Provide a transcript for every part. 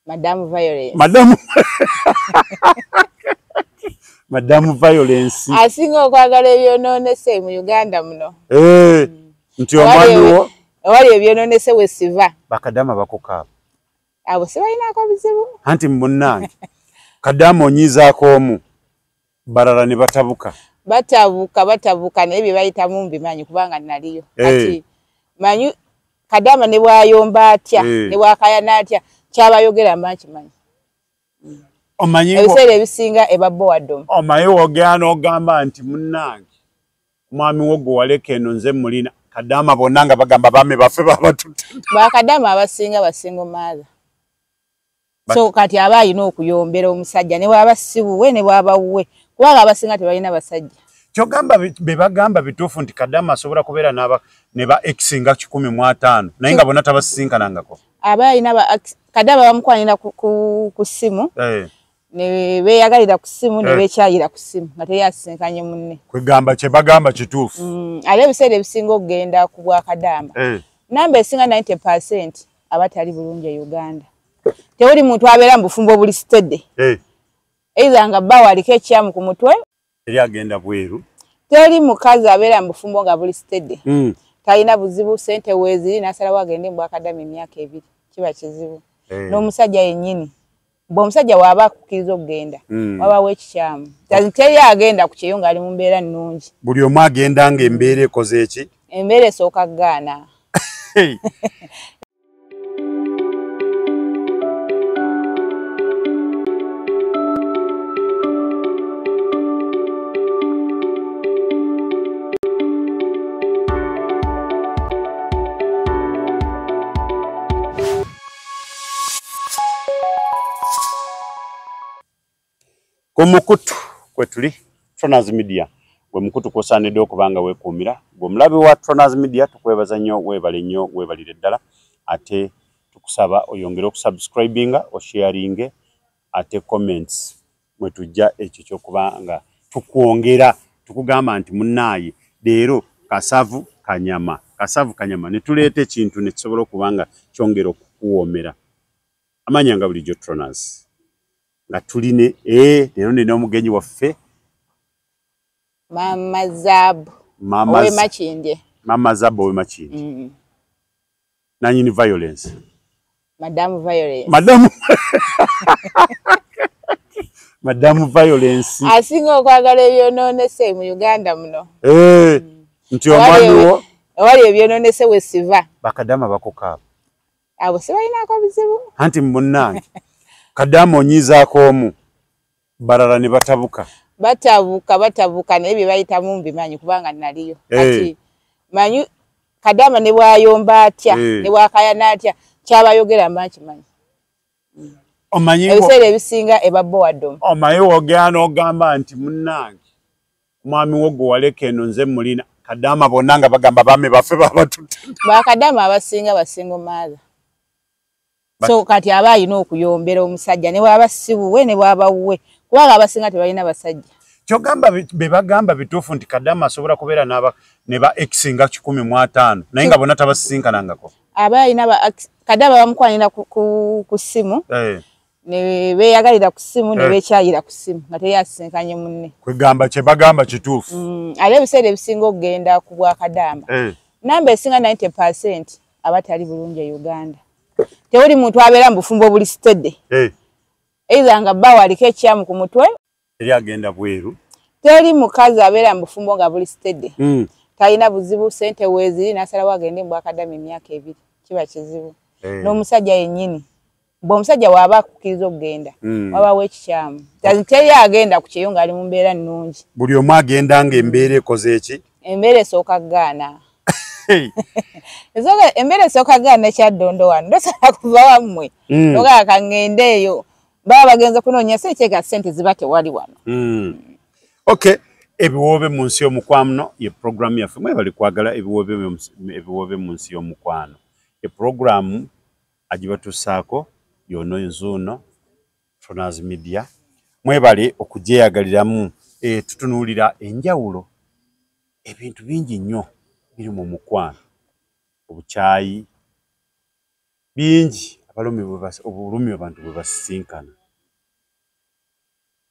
Madam Violence. Madam Madam Violence. Asinga okwagala ebyonoonese mu Uganda muno. Nti omwami wo ewali ebyonoonese we siva. Bakadama bakokaaba. Abo sibalinaako bizibu. Anti munnange kadama onyiizaako omu balala ne batabuka. Batabuka naye bye bayitamu mbimanyi kubanga naliyo. Kati manyi kadama ne bwayomba atya ne bwakayana atya kyabayogera mba nkimanyi. Omanyi ebiseera ebisinga eba boredom. Omanyi w'ogaana ogamba nti munnange omwami wo gwe waleka eno nze mulina kadama bonna nga bagamba baami baffe babatutte. Bakadama abasinga basinga mother. So kati aba alina okuyombera omusajja ne bw'aba si wuwe ne bw'aba wuwe kubanga abasinga tebalina basajja. Kyogamba be bagamba bituufu nti kadama asobola kubeera ne ba ex nga 150 naye nga bonna tabasisinkanangako. Aba alina kadama bamukwanira ku ssimu ne beeyagalira ku ssimu ne beekyayira ku ssimu nga teri asisinkanye munne. Kwegamba kye bagamba kituufu. Ate ebiseera ebisinga okugenda ku bwa kadama namba esinga 90% aba tali bulungi e Uganda. Tewali muntu abeera mu bufumbo buli steady. Either nga bba aliko ekyamu ku mutwe teri agenda bweru. Teri mukazi abeera mu bufumbo nga buli steady. Talina buzibu, ssente weeziri n'asalawo agende mu bwakadama emyaka 2 kiba kizibu. N'omusajja yennyini bw'omusajja w'aba akukkiriza okugenda wabawo ekikyamu. Teri agenda ku kyeyo ng'ali mu mbeera nnungi. Buli omu agenda ng'embeera ekoze eki? Embeera esooka kugaana. Ku mukutu kwe tuli Tronas Media, gwe mukutu kw'osaanidde okuba nga weekuumira. Gwe omulabi wa Tronas Media tukwebaza nnyo, weebale nnyo, weebalire ddala. Ate tukusaba oyongere okusubscribinga, osharinge, ate comments mwe tujja ekyo ky'okuba nga tukwongera tukugamba nti munnaaye leero kasavu kanyama, kasavu kanyama, ne tuleeta ekintu ne kisobola okuba nga kyongera okukuwoomera. Amanya nga bulijjo Tronas. Nga tuline leero nina omugenyi waffe Mama Zabu ow'e Makindye. Mama Zabu ow'e Makindye. Nanyini Violence. Madam Violence. Madam Madam Violence. Asinga okwagala ebyonoonese mu Uganda muno. Nti omwami wo ewali ebyonoonese we siva. Bakadama bakokaaba. Abo sibalinaako bizibu. Anti munnange kadama onyiizaako omu balala ne batabuka. Batabuka naye bye bayitamu mbimanyi kubanga naliyo. Kati manyi kadama ne bwayomba atya ne bwakayana atya kyabayogera mba nkimanyi. Omanyi ebiseera ebisinga eba boredom. Omanyi w'ogaana ogamba nti munnange omwami wo gwe waleka eno nze mulina kadama bonna nga bagamba baami baffe babatutte. Bakadama abasinga basinga mother. So kati aba alina okuyombera omusajja ne bw'aba si wuwe ne bw'aba wuwe kubanga abasinga tebalina basajja. Kyogamba be bagamba bituufu nti kadama asobola kubeera ne ba ex nga 150 naye nga bonna tabasisinkanangako. Aba alina kadama bamukwanira ku ssimu ne beeyagalira ku ssimu ne beekyayira ku ssimu nga teri asisinkanye munne. Kwegamba kye bagamba kituufu. Ate ebiseera ebisinga okugenda ku bwa kadama namba esinga 90% aba tali bulungi e Uganda. Tewali muntu abeera mu bufumbo buli steady. Either nga bba aliko ekyamu ku mutwe teri agenda bweru. Teri mukazi abeera mu bufumbo nga buli steady. Talina buzibu, ssente weeziri n'asalawo agende mu bwakadama emyaka 2 kiba kizibu. N'omusajja yennyini bw'omusajja w'aba akukkiriza okugenda wabawo ekikyamu. Teri agenda ku kyeyo ng'ali mu mbeera nnungi. Buli omu agenda ng'embeera ekoze eki? Embeera esooka kugaana. Embeera esooka kugaana Kyaddondo wano ndosobola kuva wammwe ogamba ka ŋŋende eyo baba bagenze kunoonya ssente kyeka ssente ziba tewali wano. Okay, ebiwoobe mu nsi y'omukwano ye programu yaffe. Mwebale kwagala ebiwoobe mu nsi y'omukwano. E programu agibatuusaako yono enzuuno Tronas Media. Mwebale okugyeyagaliramu. Tutunuulira enjawulo ebintu bingi nnyo biri mu mukwano, obukyayi bingi. Abalumi obulumi abantu bwe basisinkana,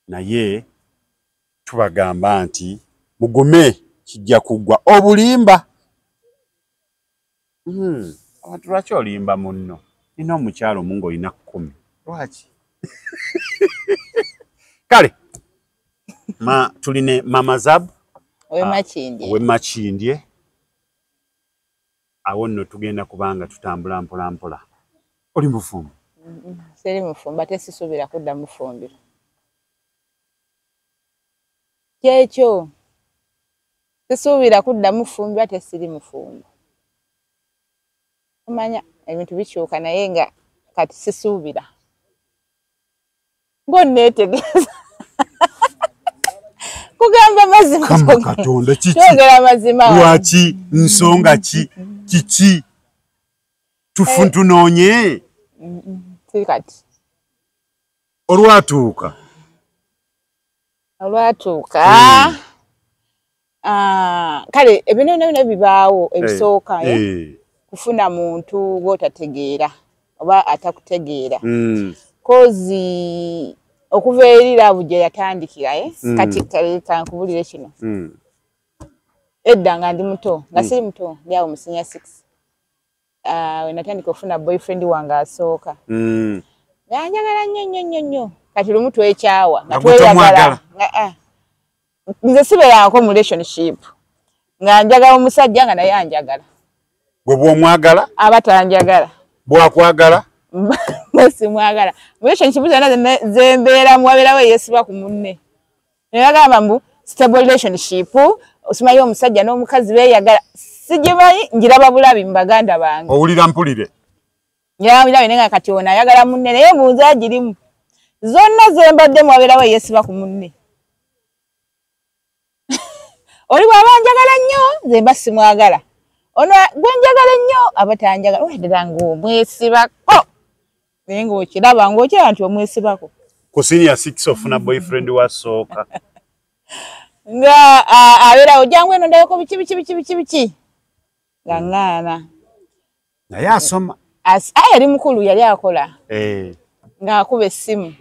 naye tubagamba nti mugume, kijja kuggwa. Obulimba, abantu lwaki olimba munno? Nina omukyalo omu ng'olina 10, lwaki? Kale tuline Mama Zab ow'e Makindye. Awo nno tugenda kubanga tutambula mpola mpola. Oli mufumbo? Siri mufumbo, ate sisuubira kudda mufumbiro. Kyekyo, sisuubira kudda mufumbiro, ate siri mufumbo. Omanya ebintu bikyuka, naye nga kati sisuubira. Ng'onneetegereza. Kugamba mazima. Kama Katonda, kiki? Twogera mazima. Lwaki? Nsonga ki? Kiki? Tunoonye? Si kati. Olwatuuka. Olwatuuka. Kale ebintu byonna bibaawo ebisooka, kufuna muntu gw'otategeera oba atakutegeera. Kozi okuva eri love gye yatandikira, kati kankubulire kino. Edda nga ndi muto, nga siri muto, ndi awo mu senior 6. We natandika okufuna boyfriend wange asooka. Nga njagala nnyo nnyo nnyo nnyo. Kati lumu twekyawa, nga tweyagala. Nze sibeerangako mu relationship. Nga njagala omusajja nga naye anjagala. Gwe bw'omwagala? Aba tanjagala. Bw'akwagala? Simwagala. Mu relationship zonna zembeeramu wabeerawo eyeesiba ku munne. Ne bagamba mbu stable relationship, osimanyi omusajja n'omukazi beeyagala. Sigimanyi, ngiraba bulabi mu baganda bange. Owulira mpulire? Ngiraba bulabi naye nga kati ono ayagala munne, naye mu nze agirimu. Zonna ze mbaddemu wabeerawo eyeesiba ku munne. Oli bw'aba anjagala nnyo, nze mba simwagala. Ono gwe njagala ennyo aba tanjagala. Oddala ng'omwesibako. Naye ng'okiraba ng'okiraba nti omwesibako. Ku senior 6 ofuna boyfriend wasooka. Nga abeerawo jangu eno ndabeko biki biki biki biki biki. Nga ŋŋaana. Naye asoma. Yali mukulu, yali akola. Ng'akuba essimu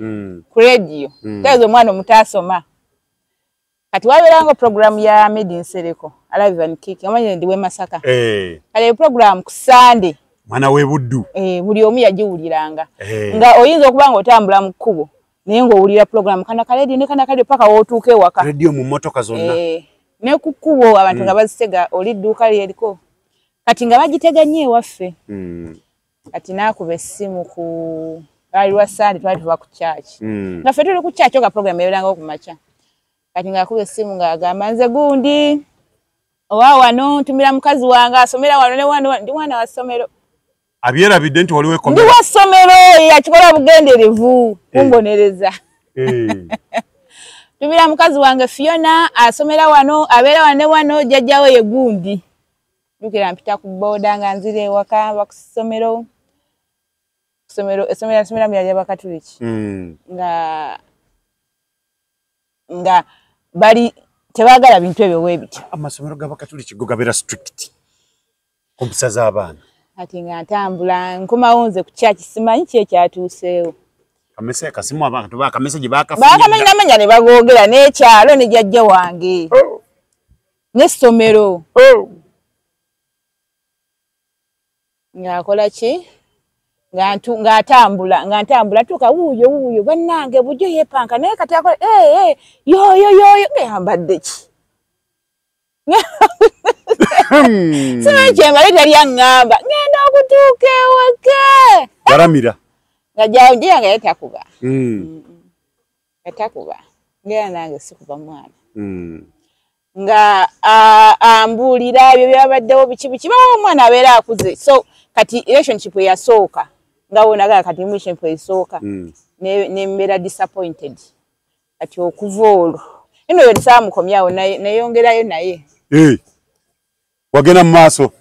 ku rediyo. Tegeeza omwana omuto asoma. Kati wabeeranga programu ya Medi Nsereko, Alive and Kicking, omanyi ndi w'e Masaka. Kale programu ku Sande. Mwana w'e Buddu. Buli omu yagiwuliranga. Nga oyinza okuba ng'otambula mu kkubo, naye ng'owulira programu kana ka rediyo ne kana ka rediyo paka w'otuuka ewaka. Rediyo mu mmotoka zonna. Ne ku kkubo abantu nga bazitega, oli dduuka lyeriko. Kati nga bagitega nnyo ewaffe. Kati n'akuba essimu ku lwali lwa Sande, twali tuva ku church. Nga ffe tuli ku church nga programu ebeerangawo ku makya. Kati ng'akuba essimu ng'agamba nze gundi owa wano ntumira mukazi wange asomera wano ne wano, ndi mwana wa ssomero. Abyerabidde nti waliwo ekkomera. Ndi wa ssomero, yakikola bugenderevu kumbonereza. Ntumira mukazi wange Fiona asomera wano, abeera wano ne wano, jjajjawe ye gundi. Jjukira mpita ku booda nga nzira ewaka nva ku ssomero. Essomero nsomeramu yali Abakatuliki. Nga bali tebaagala bintu ebyo bwe bityo. Amasomero g'Abakatuliki go gabeera strict ku mpisa z'abaana. Kati nga ntambula nkomawo nze ku church, simanyi ki ekyatuuseewo. Kasimu abantu bakamese gye bakafunye. Bakamenya amanya ne bagoogera n'ekyalo ne jjajja wange. N'essomero. Ng'akola ki? Ng'atambula tuuka wuuyo wuuyo bannange bujjo yeepanka naye kati akola yo yo yo yo ng'ayambadde ki? Simanyi kyembadde tali aŋŋamba ngenda okutuuka ewaka. Galamira. Nga jjajja yange yali takuba. Nga takuba. Ng'era nange sikuba mwana. Nga ambuulira ebyo byabaddewo biki biki, bawo omwana abeera akuze. So kati relationship eyasooka nga wonagala kati relationship esooka ne mbeera disappointed. Kati okuva olwo eno yo saamukomyawo neyongerayo naye. Wagenda mu maaso.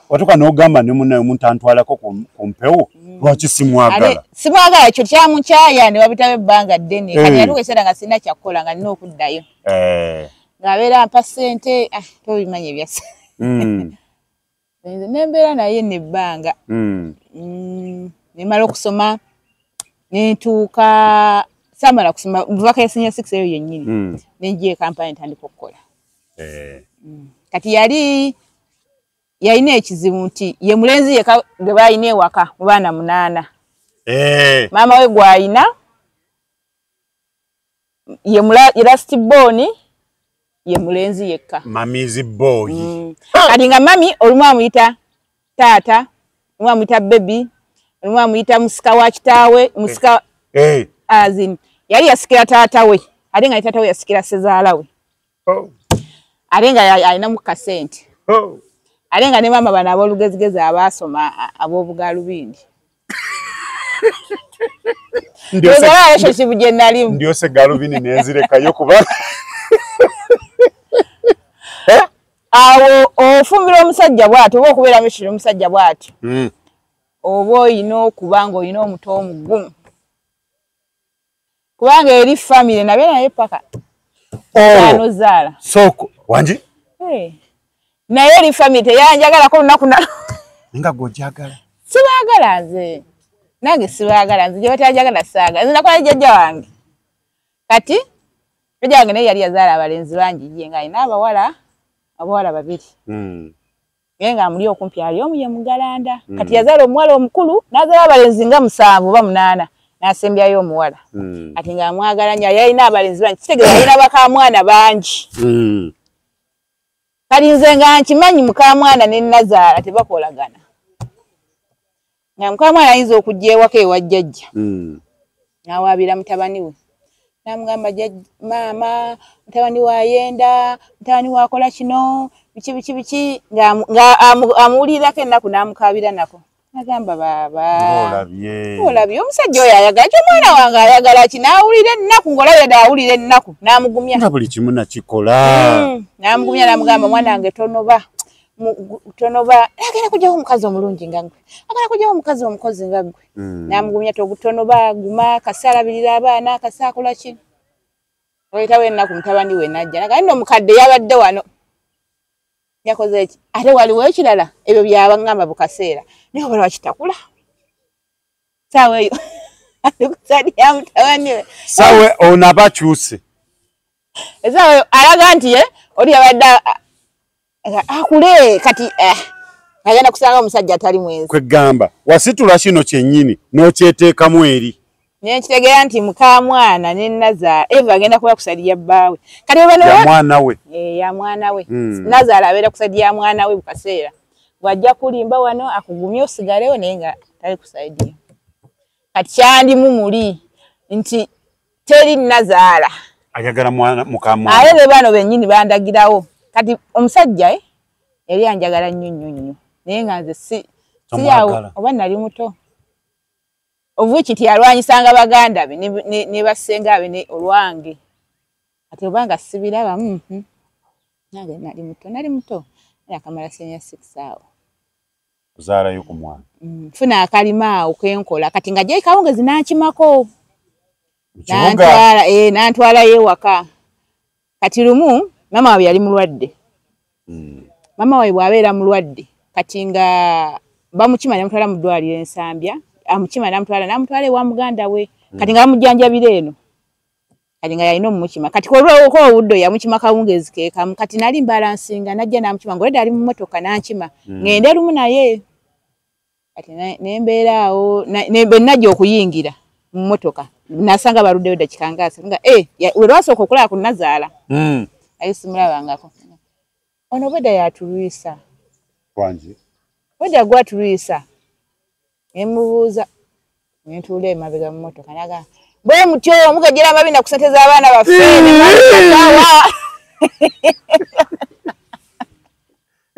Watuuka n'ogamba ne munnaye omuntu antwalako ku mpewo, lwaki simwagala? Simwagala ekyo kyamukyaya ne wabitawo ebbanga ddene. Kati yatuuka ekiseera nga sirina kyakukola nga nina okuddayo. Ng'abeera ampa ssente, tobimanyi ebya ssente. Nembeera naye nebbanga. Nemala okusoma nentuuka samala kusoma mvaka ya senior 6 eyo yennyini. Nenjiye e Kampala ntandika okukola. Kati yali yalina ekizibu nti ye mulenzi yekka gwe balina ewaka mu baana 8. Maama we gw'alina ye last born, ye mulenzi yekka. Mommy's boy. Kati nga mami olumu amuyita taata, olumu amuyita baby, olumu amuyita musika wa kitaawe, musika as in yali yasikira taata we, ate nga taata we yasikira ssezaala we. Ate nga alinamu kasente. Ate nga ne maama bano ab'olugezigezi abaasoma ab'obugalubindi. Ndyose galubindi nenzirekayo kuba awo ofumbira omusajja bw'atyo oba okubeera mu omusajja bw'atyo oba oyina okuba ng'olina omuto omugumu kubanga eri famire nabeera naye paka anozaala soko wangi naye eri famire teyanjagalako olunaku nga gw'ogyagala. Sibaagala nze, nange sibaagala nze, gye batanjagala saagala nze. Nakola jjajja wange. Kati jjajja wange naye yali yazaala abalenzi bangi, ye ng'alina abawala babiri naye ng'amuli okumpi ali omu ye mugalanda. Kati yazaala omuwala omukulu n'azaala abalenzi nga 7 oba 8 n'asembyayo omuwala. Ati ng'amwagala nnyo, yalina abalenzi bangi, kitegeeza yalina bakamwana bangi. Kati nze nga nkimanyi mukamwana ne nnazaala tebakolagana, nga mukamwana ayinza okujja ewaka ewa jjajja n'awaabira mutabani we n'amugamba, maama mutabani we ayenda, mutabani we akola kino biki biki biki, nga amuwulirako ennaku n'amukaabira nako. Nagamba baaba olabye omusajja oyo ayagala ki, omwana wange ayagala ki, n'awulira ennaku ng'olabye dda awulira ennaku n'amugumya nga buli kimu nakikola. N'amugumya n'amugamba mwana wange tonoba tonoba, agenda kujjawo omukazi omulungi nga ggwe, agenda kujjawo omukazi omukozi nga ggwe. N'amugumya tonoba, guma, kasa alabirira abaana, kasa akola ki. Oyitawo ennaku mutabani we n'ajja nagamba nno omukadde yabadde wano yakoze eki. Ate waliwo ekirala ebyo byabangamba bukaseera naye oba lwaki takula saawa eyo ali ku side ya mutabani we. Saawa ono aba akyuse esaawa eyo alaga nti ye oli yabadde akule kati agenda kusanga omusajja atali mwenzi. Kwegamba wasitula kino kyennyini n'okyeteekamu eri. Nekitegeera nti mukamwana ne nnazaala Eva agenda kuba ku side ya bbaawe. Kati ya mwana we. Ya mwana we. Nnazaala abeera ku side ya mwana we bukaseera. Bw'ajja kulimba wano akugumye osigalewo naye nga tali ku side ye. Kati kyandimu muli nti teri nnazaala ayagala mwana mukamwana. Aye be bano bennyini bandagirawo. Kati omusajja yali anjagala nnyo nnyo nnyo naye nga nze si awo oba nali muto. Ovuki nti yalwanyisanga baganda be ne bassenga be ne olwange. Ate obanga sibiraba nange nali muto nakamala senior 6 awo. Ozaalayo ku mwana. Nfuna akalima awo kenkola kati nga gye kawungezi n'ankimako. Nantwala ewaka. Kati lumu maama waabwe yali mulwadde. Maama waabwe bw'abeera mulwadde kati nga bamukima ne bamutwala mu ddwaliro e Nsambya, amukima n'amutwala ewa muganda we. Kati nga bamujjanjabira eno. Kati nga yalina omumukima. Kati olw'okuba obudde yamukima kawungezi ke kamu. Kati nali mbalansinga n'ajja n'amukima ng'olwedda ali mu mmotoka n'ankima. Ngende lumu naye. Kati ne mbeera awo bwe najja okuyingira mu mmotoka nasanga baluddeyo ddakiika nga asatu nga we lwasooka okulaba ku nnazaala. Aye simulabangako. Ono obwedda yatulwisa. Wangi? Obwedda gwatulwisa. Ne mubuuza ne ntuula emabega mu mmotoka n'agamba bwe mutyo mugejjera amabina ku ssente z'abaana baffe.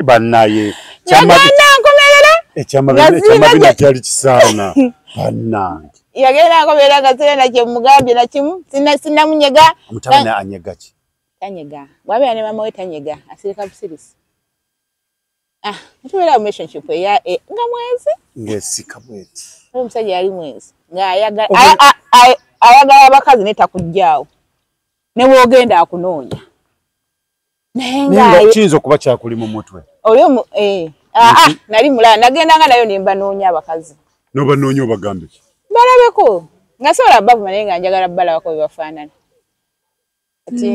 Bannaye yagenda nkomerera ekyamabina kyali kisaana bannange. Yagenda nkomerera nga sirina kye mugambye na kimu, sinnamunyega. Mutabani anyega ki? Tanyega. Bw'abeera ne maama we tanyega, asirika busirisi. Tubeera mu relationship eya nga mwenzi. Ng'esika bweti. Omusajja yali mwenzi ng'ayagala ayagala abakazi ne takujjaawo ne bw'ogenda akunoonya. Naye nga kiyinza okuba kyakuli mu mutwe. Oli Nali mulala nagendanga nayo ne mbanoonya abakazi. N'obanoonya obagambe ki? Balabeko. Nga sobola bavuma naye nga njagala balabako bwe bafaanana. Kati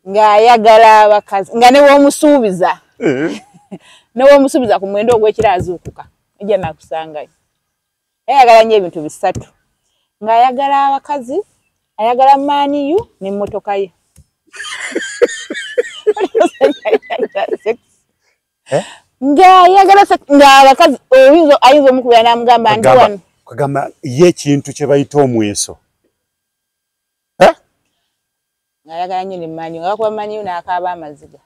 ng'ayagala abakazi nga ne w'omusuubiza. Ne w'omusuubiza ku mwendo ogw'ekiro azuukuka. Ejja nakusangayo. Ayagala nnyo ebintu bisatu. Ng'ayagala abakazi, ayagala Man U n'emmotoka ye. Ng'ayagala ng'abakazi ayinza omukubira n'amugamba ndi wano. Kagamba ye ekintu kye bayita omweso. Ng'ayagala nnyo ne Man U, nga bakuba Man U n'akaaba amaziga.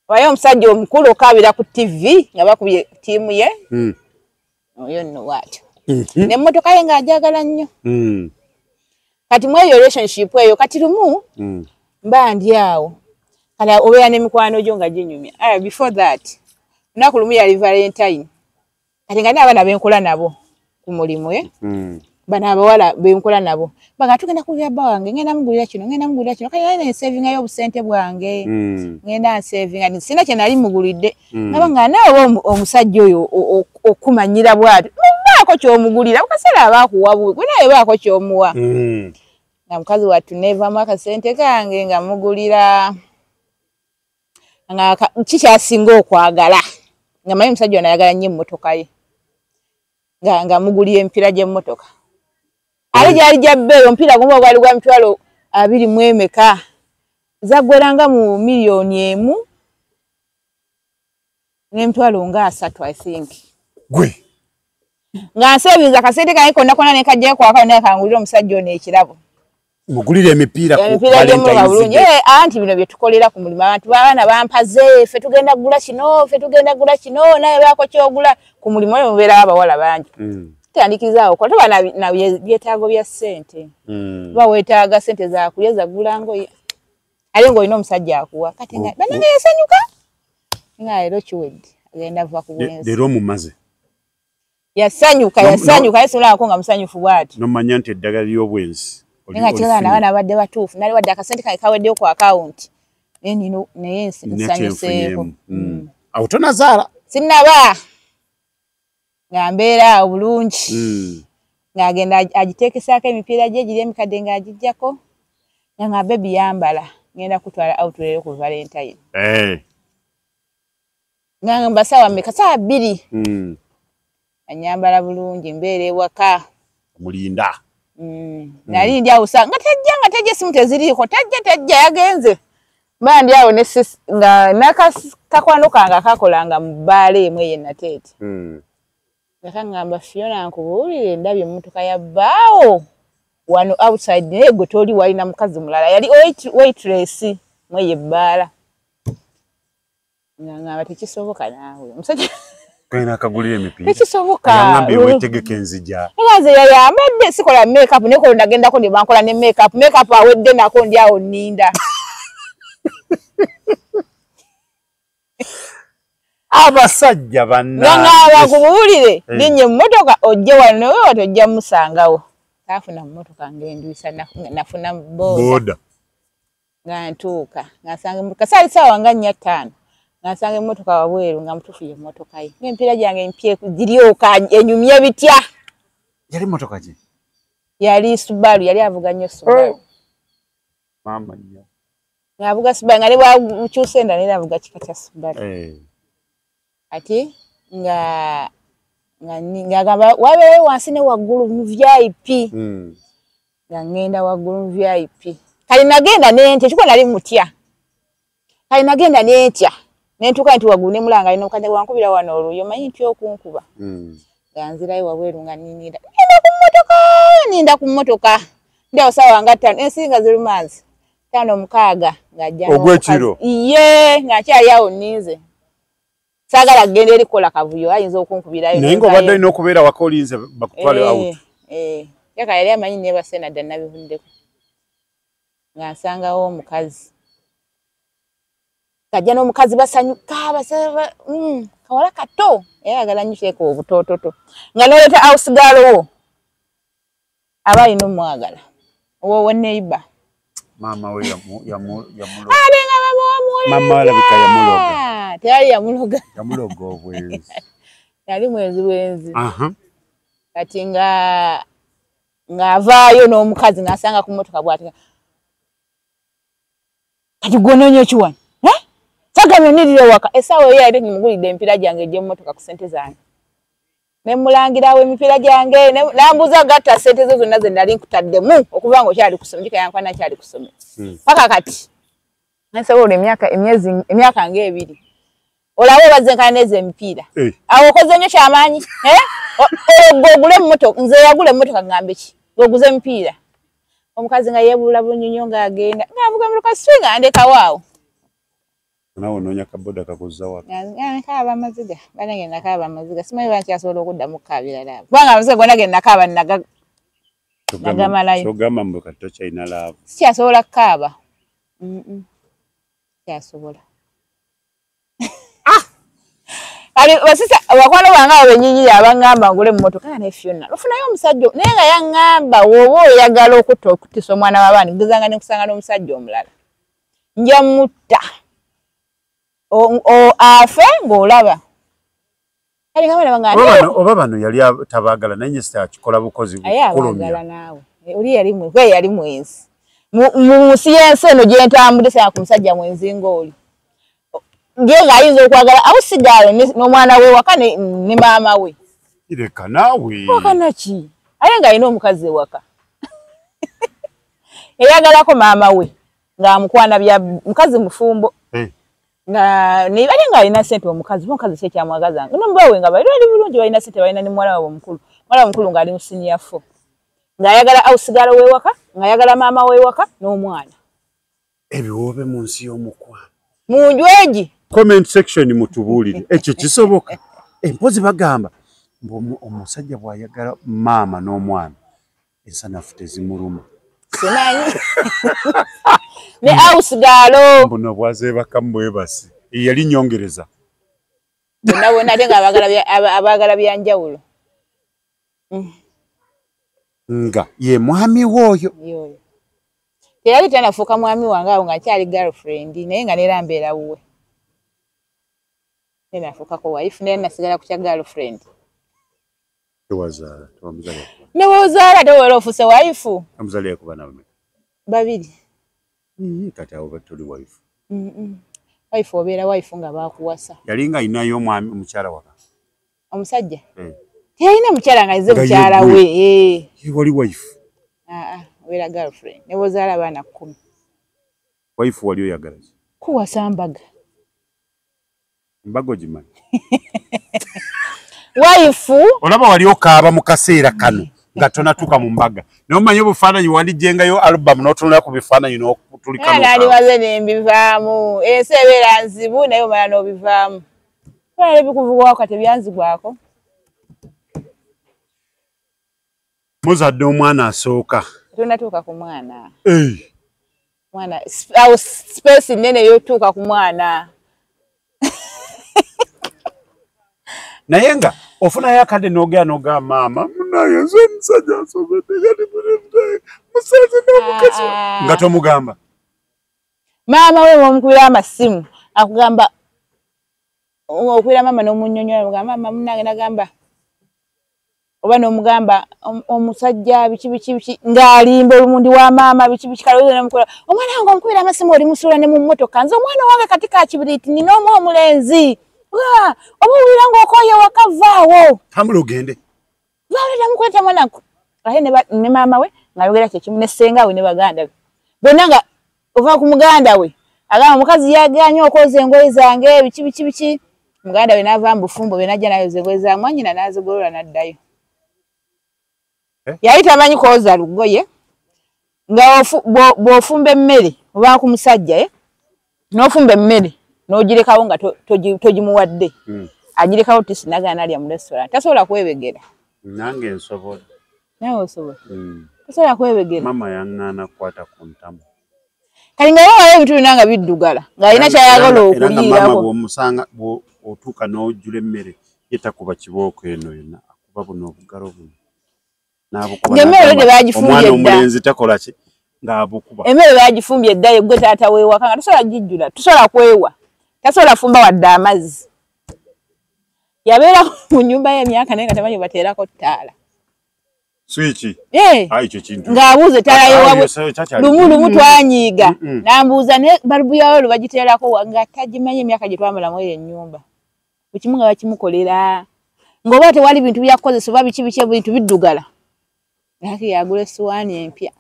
Wayo omusajja omukulu okaabira ku TV nga bakubye ttiimu ye. Oyo nno bw'atyo. N'emmotoka ye ng'agyagala nnyo. Kati mu eyo relationship eyo kati lumu mba ndi awo. Kati obeera n'emikwano gyo nga ginyumya. Before that, lunaku lumu yali Valentine. Kati nga n'abaana benkola nabo ku mulimu Bano abawala benkola nabo. Baga tugenda kugulira bba wange, ngenda mugulira kino, ngenda mugulira kino. Kati nali nsevingayo obusente bwange. Ngenda nsevinga, sina kye nali mugulidde. Naba nga naawe omusajja oyo okumanyira bw'atyo. Mubaako ky'omugulira, ku kaseera aba akuwa buwi, gwe nawe baako ky'omuwa. Nga mukazi wattu neevaamu akasente kange nga mugulira nga kikyasinga okwagala. Nga manyi omusajja ono ayagala nnyo emmotoka ye. Nga mugulira emipiira gy'emmotoka. Ate gyali gya bbeeyi, omupiira gumu gwali gwa 20,000 emeka. Zaggweranga mu 1 130,000 I think. Gwe. Nga nsevinza akasente kange konna konna ne kajjayo kwaka naye kangulira omusajja ono ekirabo. Mugulire emipiira ku Valentine's Day. Anti bino bye tukolera ku mulimu abantu abaana bampaze ffe tugenda kugula kino, ffe tugenda kugula kino, naye baako ky'ogula ku mulimu oyo mubeerawo abawala bangi. Tutandikiriza awo tuba na byetaago bya ssente. Tuba weetaaga ssente za kulya za kugula ngoye. Ate ng'olina omusajja akuwa. Kati nga bannange yasanyuka. Nga leero kiwedde agenda va ku bwenzi. Leero omumaze. Yasanyuka yasanyuka naye simulabako nga musanyufu bw'atyo. N'omanya nti eddagala ly'obwenzi. Nga kyogera n'abaana abadde batuufu nali wadde akasente kange kaweddeyo ku akawunti naye nino naye nsanyuseeko. Awo tonazaala? Sinnaba. Nga mbeera awo bulungi. Ng'agenda agiteekesaako emipiira gye giri emikadde ng'agiggyako. Nga baby yambala ngenda kutwala out leero ku Valentine. Nga ngamba ssaawa mmeka? Ssaawa 2. Anyambala bulungi mbeera ewaka. Mulinda. Nali ndi awo nga tajja essimu teziriiko tajja yagenze. Mba ndi awo nga n'akakwano kange akakolanga mu bbaala emu eyo e Nateete. Nga kaŋŋamba Fiona nkubuulire ndabye emmotoka ya bbaawo wano outside naye gwe toli wali na mukazi mulala yali waitress mu eyo ebbaala. Nga ŋŋamba tekisoboka naawe omusajja akagulira emipiira. Tekisoboka. Yangambye weetegeke nzija. Nze yayambadde sikola makeup naye kono nagendako ne bankola ne makeup. Makeup awedde nako ndi awo nninda. Abasajja bannange. Nga nkubuulire linnya emmotoka ojje wano naye wewe tojja musangawo. Saafuna mmotoka ng'endwisa nafuna boda. Nga ntuuka nga nsanga emmotoka saali ssaawa nga 4 5. Nga nsanga emmotoka wabweru nga mutuufu ye mmotoka ye. Ng'emipiira gyange empye giryoka enyumye bitya. Yali mmotoka ki? Yali Subaru, yali avuga nnyo Subaru. Maama nnyo. Ng'avuga Subaru nga ne bw'akyusa endala era avuga kika kya Subaru. Ate nga ng'agamba wabeereyo wansi ne waggulu mu VIP. Nga ŋŋenda waggulu mu VIP. Kale nagenda nentya, ekikuba nali mutya. Kale nagenda nentya. Ne ntuuka nti waggulu ne mulanga alina omukadde wankubira wano oluyi omanyi ntya okunkuba. Nga nzirayo wabweru nga nninda. Nninda ku mmotoka, nninda ku mmotoka. Ndi awo ssaawa nga 5, ensi nga ziruma nze. 5 6 ng'ajja Ogw'ekiro? Iye, nga nkyali awo nninze. Saagala kugenda eri kukola kavuyo ayinza okunkubirayo. Naye ng'obadde olina okubeera waka olinze bakutwale out. Yaka yali amanyi neebase nadda nabivuddeko. Nga nsangawo omukazi. Kajja n'omukazi basanyuka kawala kato era ayagala nnyo kireka obutoototo. Nga n'oleeta house girl wo aba alina omwagala owo neighbor. Maama we yamuloga. Ate nga maama wamuwolereza. Maama alabika yamuloga. Teyali yamuloga. Yamuloga obwenzi. Yali mwenzi bwenzi. Kati nga ng'avaayo n'omukazi ng'asanga ku mmotoka bw'ati. Kati gw'onoonya ki wano? Sagamye nnirire waka. Essaawa eyo yali ngimugulidde emipiira gyange egy'emmotoka ku ssente zange. Ne mmulangirawo emipiira gyange, n'ambuuza gatta ssente zo zonna ze nali nkutaddemu okuva ng'okyali ku ssomero, yankwana nkyali ku ssomero. Paka kati nsobola emyaka ng'ebiri. Olaba obazze nkana n'ezo emipiira. Awo okoze nnyo kyamaanyi. Ogule emmotoka, nze yagula emmotoka ngambe ki? Oguze emipiira. Omukazi nga yeebuula bunyonyo ng'agenda. Ng'avuga emmotoka swi nga ndekawo awo. Naawe onoonya kaboda kakuzza waka. Nkaaba amaziga. Bannange nakaaba amaziga. Simanyi oba nkyasobola okuddamu okukaabira laavu. Kubanga amaziga gonna ge nakaaba nagamalayo. Ky'ogamba mbu kati tokyalina laavu. Sikyasobola kukaaba. Sikyasobola. Basisa abakwano bange abo bennyini abaŋŋamba ngule emmotoka naye Fiona ofunayo omusajja naye nga yaŋŋamba w'oba oyagala okutta okuttisa omwana w'abaana gezanga ne nkusanga n'omusajja omulala nja mutta afe ng'olaba. Oba bano yali tabaagala naye nyesita akikola bukozi bukulumya. Naawe oli yali mwenzi mu nsi y'ensi eno gye ntambudde sanga ku musajja mwenzi ng'oli. Nge ng'ayinza okwagala awo sigaalo n'omwana we waka ne maama we. Kireka naawe. Waka naki? Aye ng'alina omukazi ewaka. Yayagalako maama we ng'amukwana bya mukazi mufumbo. Nga ne bali ng'alina ssente omukazi, omukazi si ekyamwagazanga. N'omuba we nga bali bulungi balina ssente balina ne muwala waabwe omukulu. Muwala omukulu ng'ali mu senior 4. Ng'ayagala awo sigaalo w'ewaka, ng'ayagala maama w'ewaka n'omwana. Ebiwoobe mu nsi y'omukwano. Mu njwegi. Comment section mutubuulire ekyo kisoboka. Empozi bagamba mbu omusajja bw'ayagala maama n'omwana ensanafu tezimuluma. Simanyi. Ne awusigaalo. Mbu nobwazeebaka mbwebase. Yali nnyongereza. Bonna bonna ate nga abaagala bya njawulo. Nga ye mwami w'oyo. Teyali tannafuuka mwami wange awo nga nkyali girlfriend naye nga neera mbeera wuwe. Nafuukako wife naye nasigala ku kya girlfriend. Tewazaala, tewamuzaalira. Ne bw'ozaala ate obeera ofuuse wife. Wamuzaalira ku baana bameka? Babiri. Kati awo toli wife. Wife obeera wife nga baakuwasa. Yali nga alinayo omwami omukyala waka? Omusajja? Teyalina mukyala nga nze mukyala we. Ye wali wife? Obeera girlfriend. Ne bw'ozaala abaana 10. Wife wali oyagala ki? Kuwasa mbaga. Mbaga ogimanyi? Wife. Olaba wali okaaba mu kaseera kano nga tonatuuka mu mbaga. Naye omanyi obufaananyi wandiggyengayo album n'otunula ku bifaananyi n'otulika. Naliwaze ne mbivaamu. Ensi ebeera nzibu naye omala n'obivaamu. Olaba ebikuvugwako kati byanzigwako. Muzadde omwana asooka. Tonatuuka ku mwana. Mwana awo space nnene y'otuuka ku mwana. Naye nga ofunayo akadde n'ogera n'ogamba maama munnange nze omusajja ansobedde kati musanze n'omukazi nga tomugamba. Maama we bw'omukubira amasimu akugamba okubira maama n'omunnyonnyola n'omugamba maama munnange n'agamba oba n'omugamba omusajja biki biki biki ng'alimba olumundi wa maama biki biki kale n'omukola omwana wange omukubira amasimu oli musuula ne mu mmotoka nze omwana wange kati ka kibiriiti nina omu omulenzi. Oba owulira ng'okooye waka vaawo. Tambula ogende. Vaawo namukwata mwana ate ne maama we ng'ayogera kye kimu ne ssenga we ne baganda be. Bonna nga ova ku muganda we agamba omukazi yagaanye okwoza engoye zange biki biki biki. Muganda we n'ava mu bufumbo bwe n'ajja n'ayoza engoye za mwannyina n'azigolola n'addayo. Yali tamanyi kwoza lugoye nga bw'ofumba emmere oba ku musajja n'ofumba emmere n'ogirekawo nga togimuwadde. Agirekawo tisi n'agaana alya mu restaurant. Tasobola kwebegera. Nange nsobola. Nawe osobola? Tasobola kwebegera. Maama yaŋŋaana kukwata ku ntamu. Kati nga wabayo ebintu byonna nga biddugala ng'alina ky'ayagala okuliirako. Era nga maama bw'omusanga bw'otuuka n'ojjula emmere ye takuba kibooko eno yonna akuba buno obugalo buno. Ng'emmere olwedde baagifumbye Omwana dda. omulenzi takola ki ng'abukuba. Emmere baagifumbye dda ye ggwe taata w'ewaka nga tosobola gijjula, tosobola kwewa. Tasobola fumba wadde amazzi. Yabeera mu nnyumba y'emyaka naye nga tamanyi bateerako ttaala. Switch. Ng'abuuza ettaala y'ewaabwe. Lumu lumu twanyiiga. N'ambuuza naye balubu yawe bagiteerako nga tagimanyi emyaka gye twamalamu eyo ennyumba. Buli kimu nga bakimukolera. Ng'oba tewali bintu byakukozesa oba biki biki ebintu biddugala. Laki yagula essowaani empya.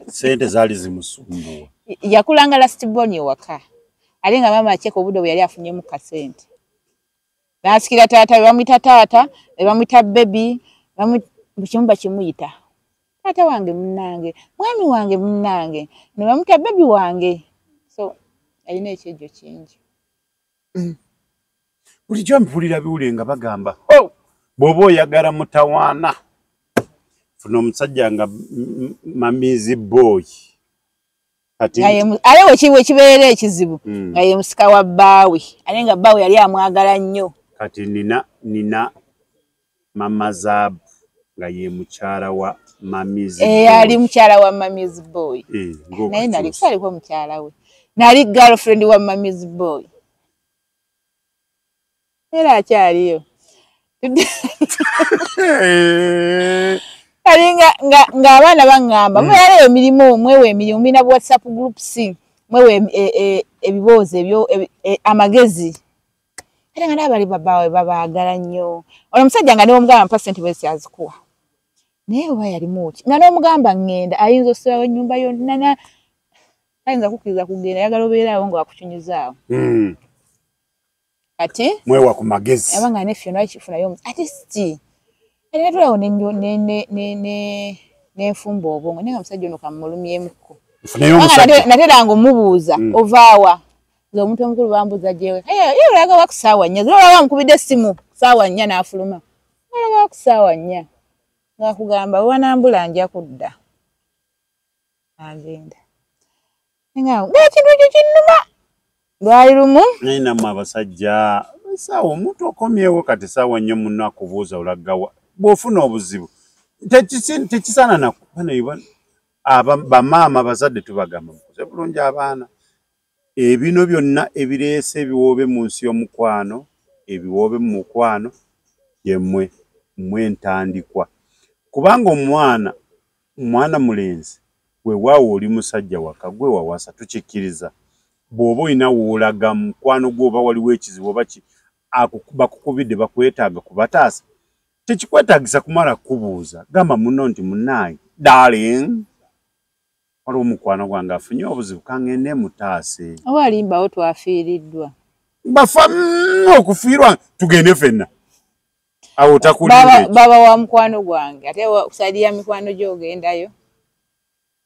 Ssente zaali zimusumbuwa. Yakulanga last born ewaka. Ate nga maama akyeka obudde bwe yali afunyemu kasente. N'asikira taata, bamuyita taata, bamuyita baby, buli kimu bakimuyita. Taata wange munnange, mwami wange munnange, ne bamuyita baby wange. So alina ekyejjo kingi. Bulijjo mpulira biwulire nga bagamba, bw'oba oyagala mutawaana, funa omusajja nga mamizi boy. Ate wekibeera ekizibu nga ye musika wa bbaawe, ate nga bbaawe yali amwagala nnyo. Kati nina mama Zaabu nga ye mukyala wa mamizi boy. Ali mukyala wa mamizi boy. Naye nali kusaliko mukyala we. Nali girlfriend wa mamizi boy. Era akyaliyo. Kali nga abaana baŋŋamba mweyaleyo emirimu, mwewe emirimu, mulina WhatsApp groups, mwewe ebiboozi ebyo amagezi. Ate nga n'abali babaawe babaagala nnyo. Ono omusajja nga n'omugamba mpa ssente bwezi azikuwa. Naye oba yalimu ki? Nga n'omugamba ŋŋenda ayinza ossaawo ennyumba yonna tayinza kukkiriza kugenda, ayagala obeere awo nga wakukinyuzaawo. Kati mwewa ku magezi. Abanga ne ffe nakifunayo ate si. Ate natulawo nenfumba obwongo naye nga omusajja ono kammulumyemuko. Nateranga omubuuza ovaawa. Nze omuntu omukulu bambuuza gyewe. Ye olaga wa ku ssaawa nnya. Olaba mukubidde essimu ssaawa nnya n'afuluma. Olaga wa ku ssaawa nnya. Ng'akugamba bwe nja kudda. Agenda. Ng'ekintu ekyo kinnuma. Lwali lumu. Naye nammwe abasajja essaawa omuntu okomyewo kati essaawa nnya munno akubuuza olagawa. Bw'ofuna obuzibu tekisaana na bamaama abazadde tubagamba mukuze bulungi abaana. Ebino byonna ebireese ebiwoobe mu nsi y'omukwano, ebiwoobe mu mukwano yemmwe mmwe entandikwa. Kubanga omwana mulenzi weewaawo oli musajja waka gwe wawasa tukikkiriza. Bw'oba olina w'olaga mukwano gwo oba waliwo ekizibu oba ki bakukubidde bakwetaaga kubataasa, tekikwetaagisa kumala kukubuuza. Gamba munno nti munnange darling, waliwo omukwano gwange afunye obuzibu kangende mutaase. Oba alimbawo twafiiriddwa. Bafa okufiirwa tugende ffenna. Awo takulimba ekyo. Baba wa mukwano gwange ate kusaidia ya mikwano gyo ogendayo.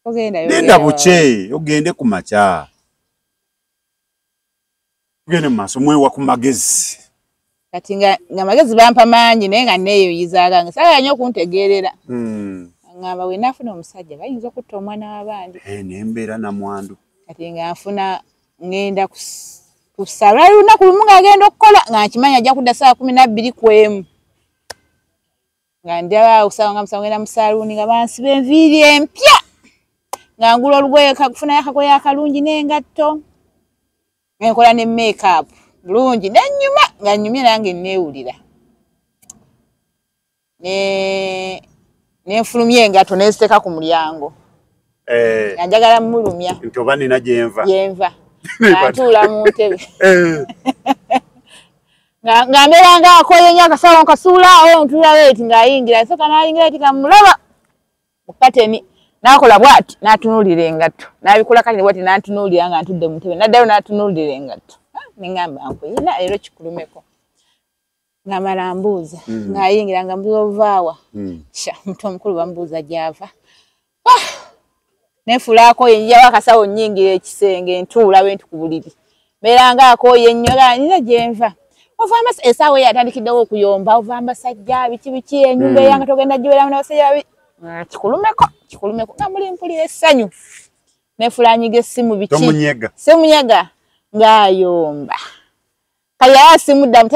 Ogendayo. Linda bukye ogende ku makya. Tugende mu maaso mwewa ku magezi. Kati nga amagezi bampa mangi naye nga neeyoyizaaga nga saagala nnyo okuntegeerera. Ngamba we naafuna omusajja bayinza okutta omwana w'abandi. Nembeera namwandu. Kati nga nfuna ŋŋenda kusaba. Lwali lunaku lumu ng'agenda okukola nga nkimanyi ajja kudda ssaawa 12 ku emu. Nga ndaba awo ssaawa nga musanvu ngenda mu saaluuni nga bansiba enviiri empya. Nga ngula olugoye kufunayo akagoye akalungi n'engatto. Nkola ne make-up bulungi nennyuma nga nnyumye nange neewulira. Nenfulumya engatto nenziteeka ku mulyango. Nga njagala mmulumya. Nti oba nina gye nva. Gye nva. Nga ntuula mu ntebe. Nga mbeera nga akooye nnyo akasawo nkasuula awo ntuula bweti ng'ayingira. Nsooka n'ayingira eti nga mmulaba mu kateni. N'akola bw'ati n'atunuulira engatto. N'abikula kateni bw'ati n'antunuulira nga ntudde mu ntebe. N'addayo n'atunuulira engatto. Ne ŋŋamba nkuyina leero kikulumeko. Ng'amala mbuuza. Ng'ayingira nga mbuuza ovaawa. Sha omuntu omukulu bamubuuza gy'ava. Nenfuula akooye nziggyawo akasawo nnyingira ekisenge ntuula bwe nti ku buliri. Mbeera nga akooye nnyo nga nina gye nva. Ova essaawa eyo atandikiddewo okuyomba, ova amasajja biki biki ennyumba eyange togenda gibeeramu n'abasajja babi. Kikulumeko, kikulumeko nga muli mpulira essanyu. Nenfuula nyiga essimu biki. Tomunyega. Simunyega ng'ayomba. Kale yali asimuddamu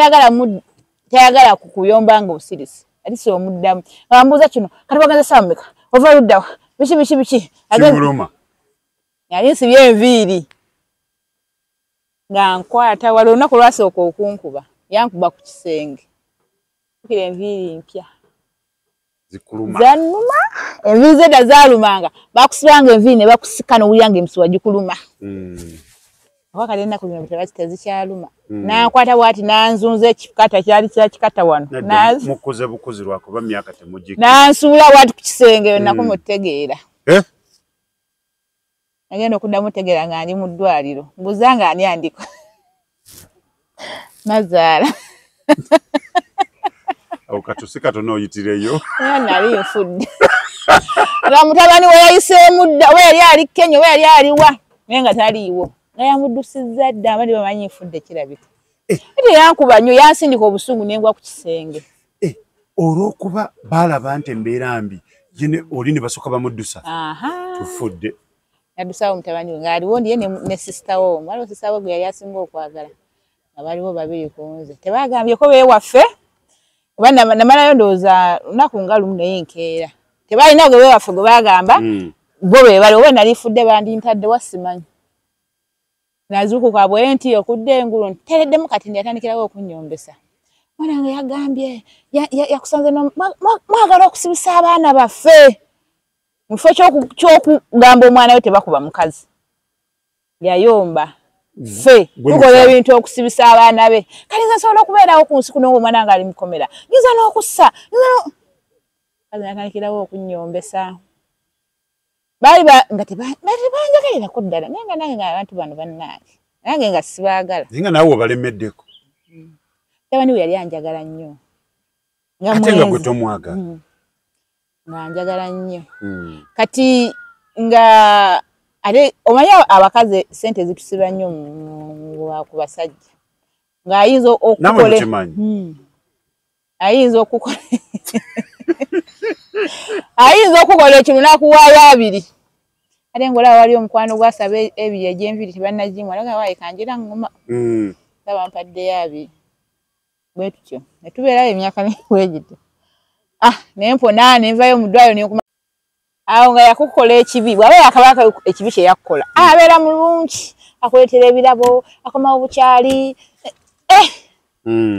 tayagala kukuyomba ng'osirise. Ate si omuddamu. Nga mbuuza kino kati wagenze ssaawa mmeka? Ova ludda wa? Biki biki biki. Kimuluma. Yali nsibye enviiri. Nga nkwata wali olunaku lwasooka okunkuba, yankuba ku kisenge. Tukira enviiri mpya. Zikuluma. Zannuma, enviiri zedda zaalumanga, bakusibanga enviiri ne bakusika n'owulira ng'emisuwa gikuluma. Oba kati ennaku zino tezikyaluma. N'ankwata bw'ati n'anzunza ekikata kyali kya kikata wano. Mukuze bukuzi lwakuba myaka temugikka. N'ansuula bw'ati ku kisenge yonna kumutegeera. Nagenda okuddamu otegeera nga ndi mu ddwaliro. Mbuuza nga ani andiko. Nazaala. Awo katusi katono oyitireyo. Naye nali nfudde. Nga mutabani we yayiseemu dda, oba yali ali Kenya oba yali aliwa, naye nga taliiwo. Nga yamuddusizza dda, abadde bamanyi nfudde kirabika. Ate yankuba nnyo, yansindika obusungu ne ngwa ku kisenge. Olw'okuba baalaba nti embeera mbi, ye oli ne basooka bamuddusa. Tufudde. Yaddusawo mutabani we ng'aliwo ndiye ne sisita we omu. Waliwo sisita we gwe yali asinga okwagala. Nga baliwo babiri ku nze. Tebagambyeko beewaffe. Oba namalayo ndowooza lunaku nga lumu naye nkeera. Tebalina gwe beewaffe gwe baagamba, bo be bali oba nali nfudde bandintadde wa simanyi. Nazuukuka bwe nti okudda engulu ntereddemu kati yatandikirawo okunnyombesa. Mwana wange yagambye yakusanze mwagala okusibisa abaana baffe. Mu kifo ky'okugamba omwana we tebakuba mukazi. Yayomba. Ffe tukola ebintu okusibisa abaana be. Kale nze nsobola okubeerawo ku nsi kuno ng'omwana wange ali mukomera. Nyinza n'okussa. Kazi natandikirawo okunnyombesa. Baali nga tebanjagalirako ddala. Naye nga nange nga abantu bano bannange. Nange nga sibaagala. Naye nga naawe obalemeddeko. Mutabani we yali anjagala nnyo. Ate nga gwe tomwagala. Nga njagala nnyo. Kati nga ate omanyi abakazi ssente zitusiba nnyo ku basajja. Ng'ayinza okukola. Ayinza okukola. Ayinza okukola ekintu n'akuwaayo abiri. Ate ng'olaba wali omukwano gwasaba ebiri egy'enviiri tebannagimuwa, n'agamba waayi kanjira ŋŋuma. Ndaba mpaddeyo abiri. Bwe tutyo. Ne tubeerayo emyaka bwe gityo. Ne mpona ne nvayo mu ddwaliro ne nkuma. Awo nga yakukola ekibi, bw'aba yakabaka ekibi kye yakukola, abeera mulungi, akuleetera ebirabo, akomawo bukyali.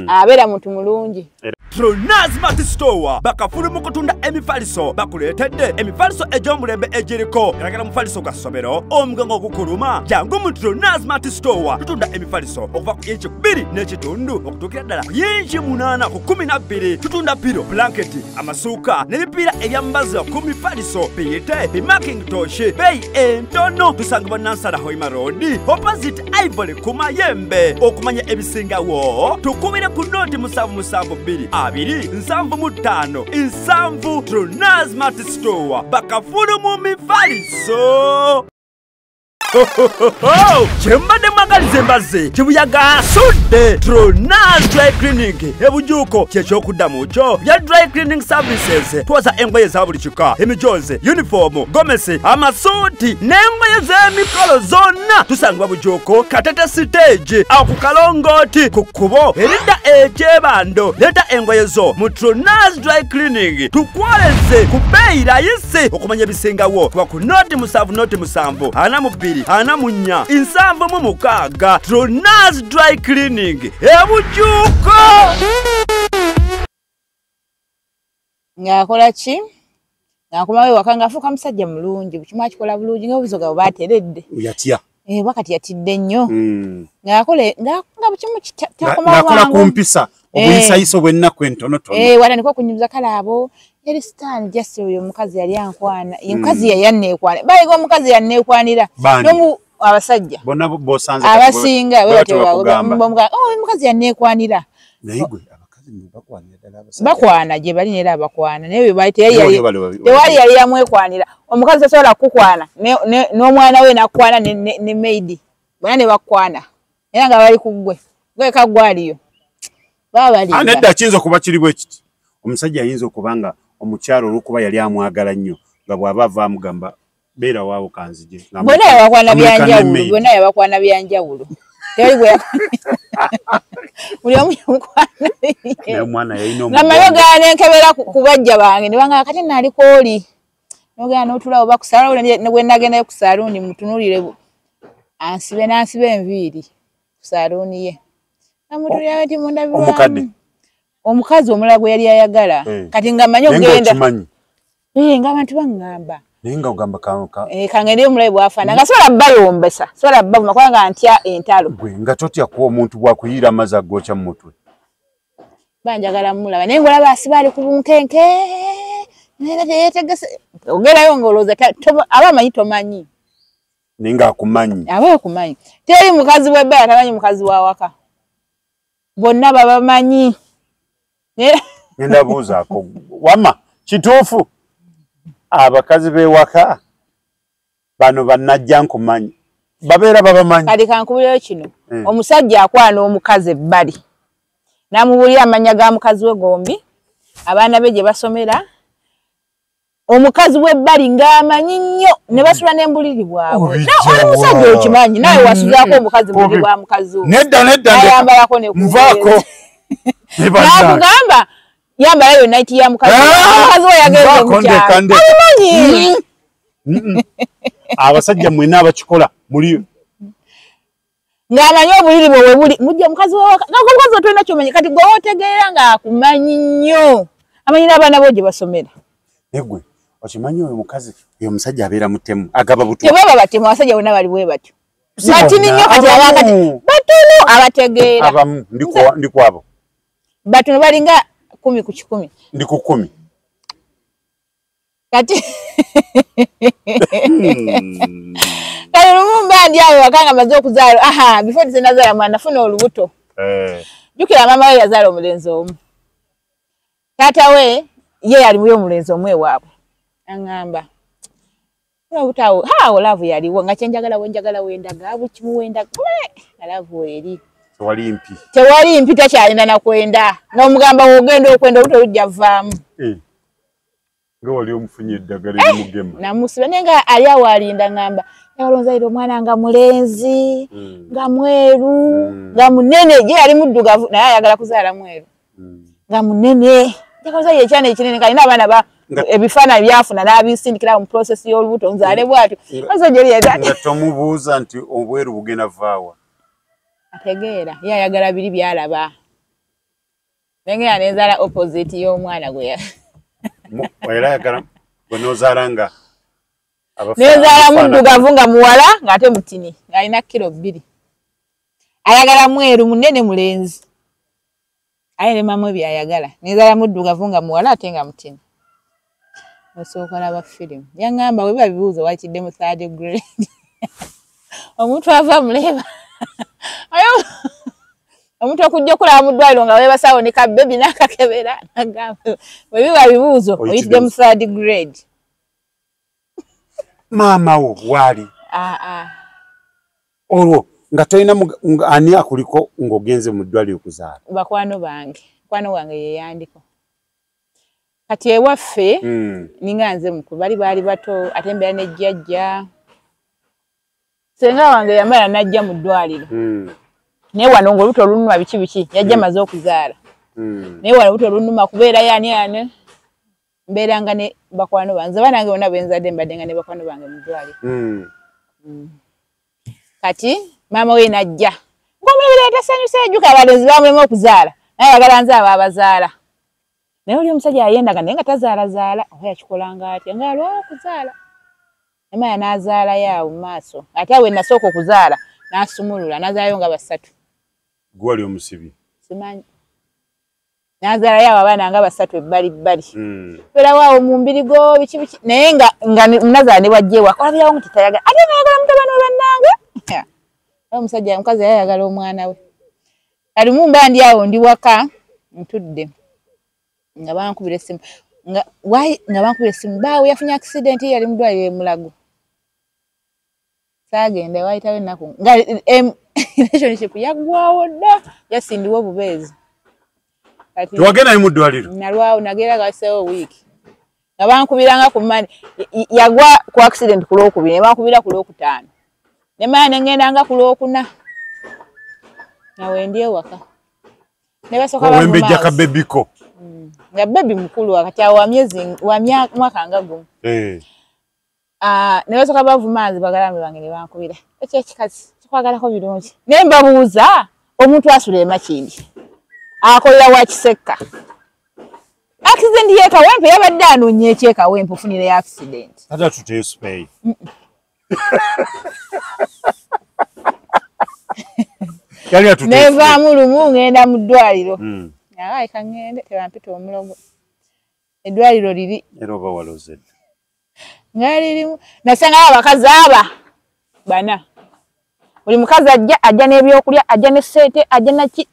Abeera muntu mulungi. Tronaz Smart Store bakafulu mu kutunda emifaliso bakuleetedde emifaliso egy'omulembe egiriko galagala mufaliso gwa ssomero omugongo gukuluma jangu mu Tronaz Smart Store tutunda emifaliso okuva ku inchi 2.5 okutuukira ddala ku inchi 8 ku 12 tutunda piro blanketi amasuuka n'ebipiira ebyambazibwa ku mifaliso biyite bimakintosh beeyi entono tusangibwa Nansana Hoima Road opposite Ivory ku Mayembe okumanya ebisingawo tukubire ku noti 772 2 75 7 Tronaz Smart Store bakafulu mu mifaliso. Kyembadde mwagaliza embazzi kibuyaga asudde Tronaz Dry Cleaning ebujuuko kyekyokuddamu kyo bya Dry Cleaning Services twoza engoye za buli kika emijoozi yunifoomu gomesi amasuuti n'engoye z'emikolo zonna tusangibwa Bujuuko Katete stage awo ku kalongooti ku kkubo eridda ekyebando leeta engoye zo mu Tronaz Dry Cleaning tukwoleze ku bbeeyi layisi okumanya ebisingawo kuba ku noti 7 noti 7 42 44 76 Tronaz Dry Cleaning ebujuuko. Ng'akola ki? Ng'akomawo ewaka ng'afuuka musajja mulungi, buli kimu akikola bulungi ng'obusoga bwe baateredde. Yatya. Wakati yatidde nnyo. Ng'akola nga buli kimu takomawo Ng'akola ku mpisa obuyisayisa obw'ennaku entonotono. Watandika okunyumiza kale abo yali sitaani just oyo omukazi yali ankwana. Omukazi yanneekwana. Bayiga omukazi yanneekwanira. N'omu abasajja. Bonna b'osanze abasinga bwe batyo bakugamba. Omukazi yanneekwanira. Naye gwe abakazi bakwanira ddala abasajja. Bakwana gye bali n'era abakwana. Naye bwe tewali yali yamwekwanira. Omukazi tasobola kukukwana n'omwana we n'akukwana ne maid. Bonna ne bakukwana. Era nga bali ku ggwe. Ggwe kaggwaliyo. Baba balimba. Nedda kiyinza okuba kiri bwe kiti. Omusajja ayinza okuba nga omukyalo olw'okuba yali amwagala nnyo nga bw'aba ava amugamba beera waawo kanzije. Bonna yabakwana byanjawulo. Bonna yabakwana byanjawulo. Tewali gwe buli omu yamukwana. Naye omwana yalina omugongo. Namayo gaana enkebera ku bajja bange ne bangamba kati naaliko oli. N'ogenda n'otuula oba ku saluuni ne bwe nagendayo ku saluuni mutunuulire ansibe n'ansiba enviiri. Saluuni ye namutulira nti mundabirwamu omukazi omulala gwe yali ayagala kati nga mmanyi okugenda nga abantu baŋŋamba naye nga ogamba kangende omulabe bw'afaana nga sobola bbayombesa sobola bbavuma kubanga ntya entalo gwe nga totya kuwa omuntu bw'akuyiira amazzi agookya mu mutwe banjagala mmulaba naye ng'olaba asiba ali ku bunkenke naye teyeetegese ogerayo ng'olowooza aba amanyi tomanyi naye ng'akumanyi aba akumanyi teri mukazi w'ebbali atamanyi mukazi wa waka bonna babamanyi ngenda buuzaako wamma kituufu abakazi b'ewaka bano bannajja nkumanyi babeera babamanyi kati kankubuulire kino omusajja akwana omukazi ebbali n'amubuulira amannya ga mukazi we gombi abaana be gye basomera omukazi w'ebbali ng'amanyi nnyo ne basula n'embuliri bwabwe oli musajja okimanyi nawe wasuzaako omukazi buliri bwa mukazi wo nedda nedda ayambalako ne nvaako nakugamba yambala yo night ya mukazi omukazi we yagenze mu kyalo abimanyi abasajja mwenna abakikola muli ng'amanyi obuliri bwe webuli mujja mukazi wewaka nga omukazi we tolina ky'omanyi kati gwe otegeera ng'akumanyi nnyo amanyi n'abaana bo gye basomera Egwe okimanyi oyo mukazi oyo musajja abeera mutemu agaba butwa tebaba batemu abasajja bonna bali bwe batyo batini nnyo kati abakati batono abategeera abamu ndi kwabo batono balinga 10 ku 100 ndi ku 10 kati kale lumumba ndi awo wakanga maze okuzaala aha before ndisenazaala mwana nafuna olubuto jjukira maama we yazaala omulenzi omu taata we ye yali muyo omulenzi omu ewaabwe aŋŋamba obutawo ha laavu yaliwo nga kyenjagala wenjagala wendaga buli kimu wendaga nga laavu eri tewali mpi tewali mpi takyalina nakwenda n'omugamba wogenda okwenda olubuto lujja vaamu nga wali omufunye eddagala erimugema namusiba naye nga ali awo alinda ŋŋamba njagala onzalire omwana nga mulenzi nga mweru nga munene ye yali muddugavu naye ayagala kuzaala mweru nga munene njagala onzalire ekyana ekinene kalina abaana ba ebifaananyi byafuna n'abisindikira mu process y'olubuto nzaale bw'atyo nga tomubuuza nti obweru bugenda vaawa ategeera ye ayagala biri byalaba nengera nenzaala opposite y'omwana gwe era ayagala gwe n'ozaala nga nezaala muddugavu nga muwala ng'ate mutini ng'alina kilo 2 ayagala mweru munene mulenzi aye ne maama we byayagala nezaala muddugavu nga muwala ate nga mutini osooka olaba firimu yaŋŋamba bwe biba bibuuzo wakidde mu third grade omuntu ava muleba omuntu okujja okulaba mu ddwaliro nga weebasawo ne kabebi n'akakebera nagamba bwe biba bibuuzo oyitidde mu third grade maama wo waali olwo nga tolina ani akuliko ng'ogenze mu ddwaliro okuzaala bakwano bange mukwano wange yeyandiko kati ewaffe ninga nze mukulu bali baali bato ate mbeera ne jjajja senga wange yamala n'ajja mu ddwaliro naye wano ng'olubuto olunuma biki biki yajja maze okuzaala naye wano olubuto olunuma kubeera yani yani mbeeranga ne bakwano bange nze banange bonna benzadde mbadde nga ne bakwano bange mu ddwaliro kati maama we n'ajja ng'omulabira tasanyuse ejjuka abalenzi bamulema okuzaala naye ayagala nze abo abazaala naye oli omusajja yayendaga naye nga tazaalazaala oba yakikolanga atya ng'alwawo okuzaala emaya n'azaalayo awo mu maaso ate awo nasooka okuzaala n'asumulula n'azaalayo nga 3 gwe wali omusibi simanyi n'azaalayo awo abaana nga 3 ebbali bbali beerawo awo mu mbirigo biki biki naye nga nazaala ne bwajja ewaka olabirawo nti tayagala ate nayagala mutabani we bannange omusajja omukazi yali ayagala omwana we kati mumba ndi awo ndi waka ntudde nga bankubira essimu nga bankubira essimu baawe yafunye accident ye yali mu ddwaliro e Mulago saagenda waayitawo ennaku nga relationship yaggwawo dda yasindiwa obubeezi tewagendayo mu ddwaliro nalwawo nageera gaseewo wiiki nga bankubiranga ku mani yagwa ku accident ku Lwokubiri ne bankubira ku Lwokutaano ne mala ne ŋŋendanga ku Lwokuna nga wendi ewaka ne basooka wembejja kabebiko nga bebi mukulu wakati awo wa myezi wa mwaka nga gumu ne basooka bavuma nze bagalamu bange ne bankubira ekyo ekikazi Tukwagalako birungi. Naye mbabuuza omuntu asula e Makindye akolera wa Kisekka. Accident ye Kawempe yabadde anoonya eky'e Kawempe ofunire accident. Ate tuteyo spay. Yali atuteyo. Nevaamu lumu ngenda mu ddwaliro. Ayi ka ngende tebampita omulogo. Eddwaliro liri. Era oba waloze. Nga lirimu. Nasanga abakazi aba bana. Buli mukazi ajja n'ebyokulya, ajja ne ssente, ajja na ki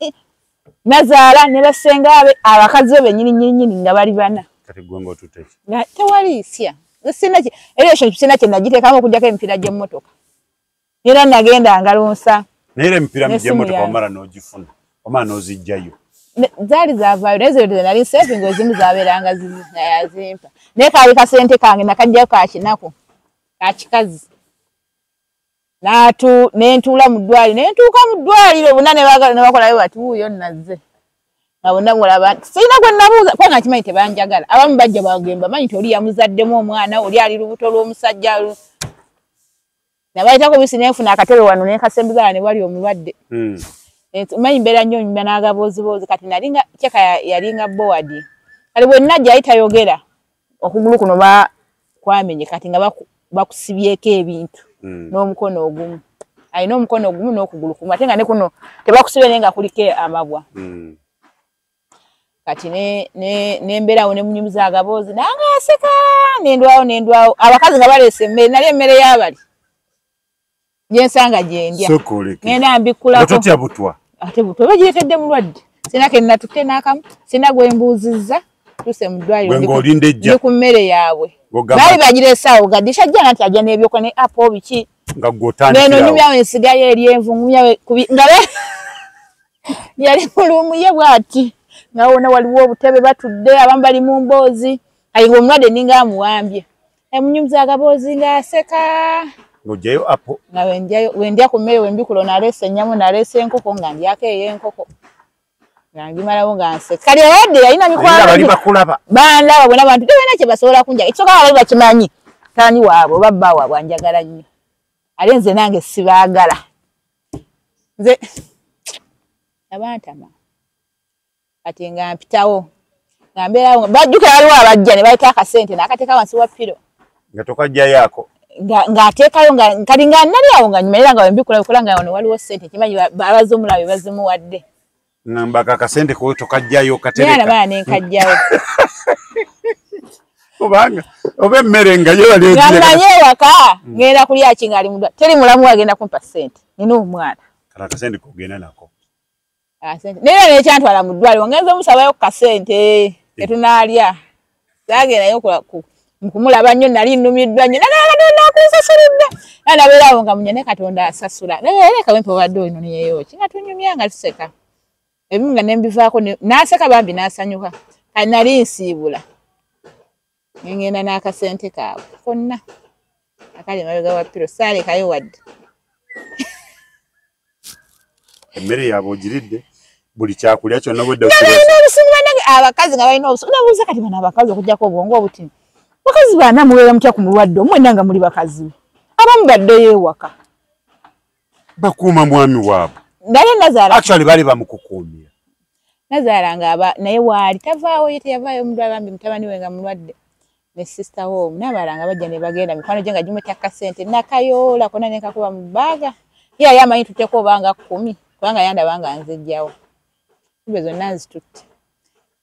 nazaala ne basenga abe abakazi be bennyini nnyini nga bali bana. Kati gwe ng'otutte ki? Tewali sya. Sina ki relationship sina kye nagiteekamu okuggyako emipiira gy'emmotoka. Era nagenda ngalonsa. Naye era emipiira gy'emmotoka wamala n'ogifuna, wamala n'oziggyayo. Zaali zaavaayo naye zero nali saving ezimu zaabeeranga zizi naye azimpa. Naye kaali kasente kange nakaggyayo ka kinaku ka kikazi. Natu nentuula mu ddwaliro nentuuka mu ddwaliro bonna ne baagala ne bakolayo bati wuuyo nazze. Nga bonna mulaba sirina gwe nabuuza kubanga nkimanyi tebanjagala. Abamu bajja bagamba manyi nti oli yamuzaddemu omwana oli ali lubuto lw'omusajja. Nabayitako bisi ne nfuna akatebe wano ne nkasembeza ne wali omulwadde. Manyi mbeera nnyo nyumya n'agabooziboozi kati nalinga kyeka yalinga board. Kale bwe najja yali tayogera okugulu kuno kwamenye kati nga bakusibyeko ebintu. N'omukono ogumu. Alina omukono ogumu n'okugulu kumu ate nga ne kuno tebakusibye naye nga kuliko amabwa. Kati ne mbeerawo ne munyumiza agaboozi nange aseka nendwawo abakazi nga baleese emmere nali emmere y'abali gye nsanga gye ndya. Ngenda mbikkulako. Totya butwa. Ate butwa bagireetedde mulwadde. Sina ke natutte n'akamu, sina gwe mbuuzizza, tuuse mu ddwaliro ndi ku mmere yaabwe. Baali bagireese awo gadisha ajja nti ajja n'ebyokulya ne apo biki. Nga gwe otandikirawo. Neno nyumyawo ensigayo eryenvu ngumyawo nga yali mulumu ye bw'ati. Nga wonna waliwo obutebe batudde abamu bali mu mboozi. Ayi ng'omulwadde ninga amuwambye. Emunyumiza agaboozi ng'aseka. Ng'oggyayo apo. Nga we ndya ku mmere we mbikula ono aleese ennyamu naleese enkoko nga ndyako ey'enkoko. Nga ngimalawo nga nseka. Kale awadde yalina mikwano bali bakulaba. Bandaba bonna bantu tebalina kye basobola kunjagala. Ekisooka bali bakimanyi. Taani waabwe oba bba waabwe anjagala nnyo. Ate nze nange sibaagala. Nze abantama. Kati nga mpitawo. Nga mbeerawo bajjukira waliwo abajja ne baleeta akasente n'akateeka wansi wa piro. Nga tokaggyayo ako. Ng'ateekayo nga kati nga nali awo nga nyuma era nga bwe mbikola bikola nga wano waliwo ssente kimanyi abazze omulabe bazimuwadde. Ngamba akasente ko tokaggyayo katereka. Naye alaba ne nkaggyayo. Kubanga oba emmere nga yo bali Nga mmanyi ewaka ngenda kulya ki ng'ali mu teri mulamu agenda kumpa ssente nina omwana. Kati akasente k'ogenda nako. Akasente naye era n'ekyantwala mu ddwaliro ngenze omusabayo ku kasente tetunaalya. Saagendayo kumulaba nnyo nali nnumiddwa nnyo naye nakunsasulidde. Naye nabeerawo nga munya ne Katonda asasula. Naye era Kawempe obadde onoonyeeyo ki nga tunyumya nga tuseka. Ebimu nga ne mbivaako n'aseka bambi n'asanyuka. Kati nali nsiibula. Ne ngenda n'akasente kaabwe konna akali emabega wa piro saalekayo wadde. Emmere yaabwe ogiridde buli kyakulya kyonna obwedda balina obusungu bannange abakazi nga balina obusungu. Nabuuza kati bano abakazi okuggyako obwongo obutini. Bakazi bana mubeera mutya ku mulwadde omwenna nga muli bakazi be. Abamu baddeyo ewaka. Bakuuma mwami waabwe. Naye nazaala. Actually baali bamukukuumira. Nazaala nga naye waali tavaawo ye teyavaayo omulwadde bambi mutabani we nga mulwadde. Ne sister home n'abalala nga bajja ne bagenda mikwano gye nga gimweta akasente nakayoola konna ne nkakuba mu bbaaga. Ye yali amanyi tutteko oba nga 10 kubanga yandaba nga nzijjawo. Kumbe zonna nzitutte.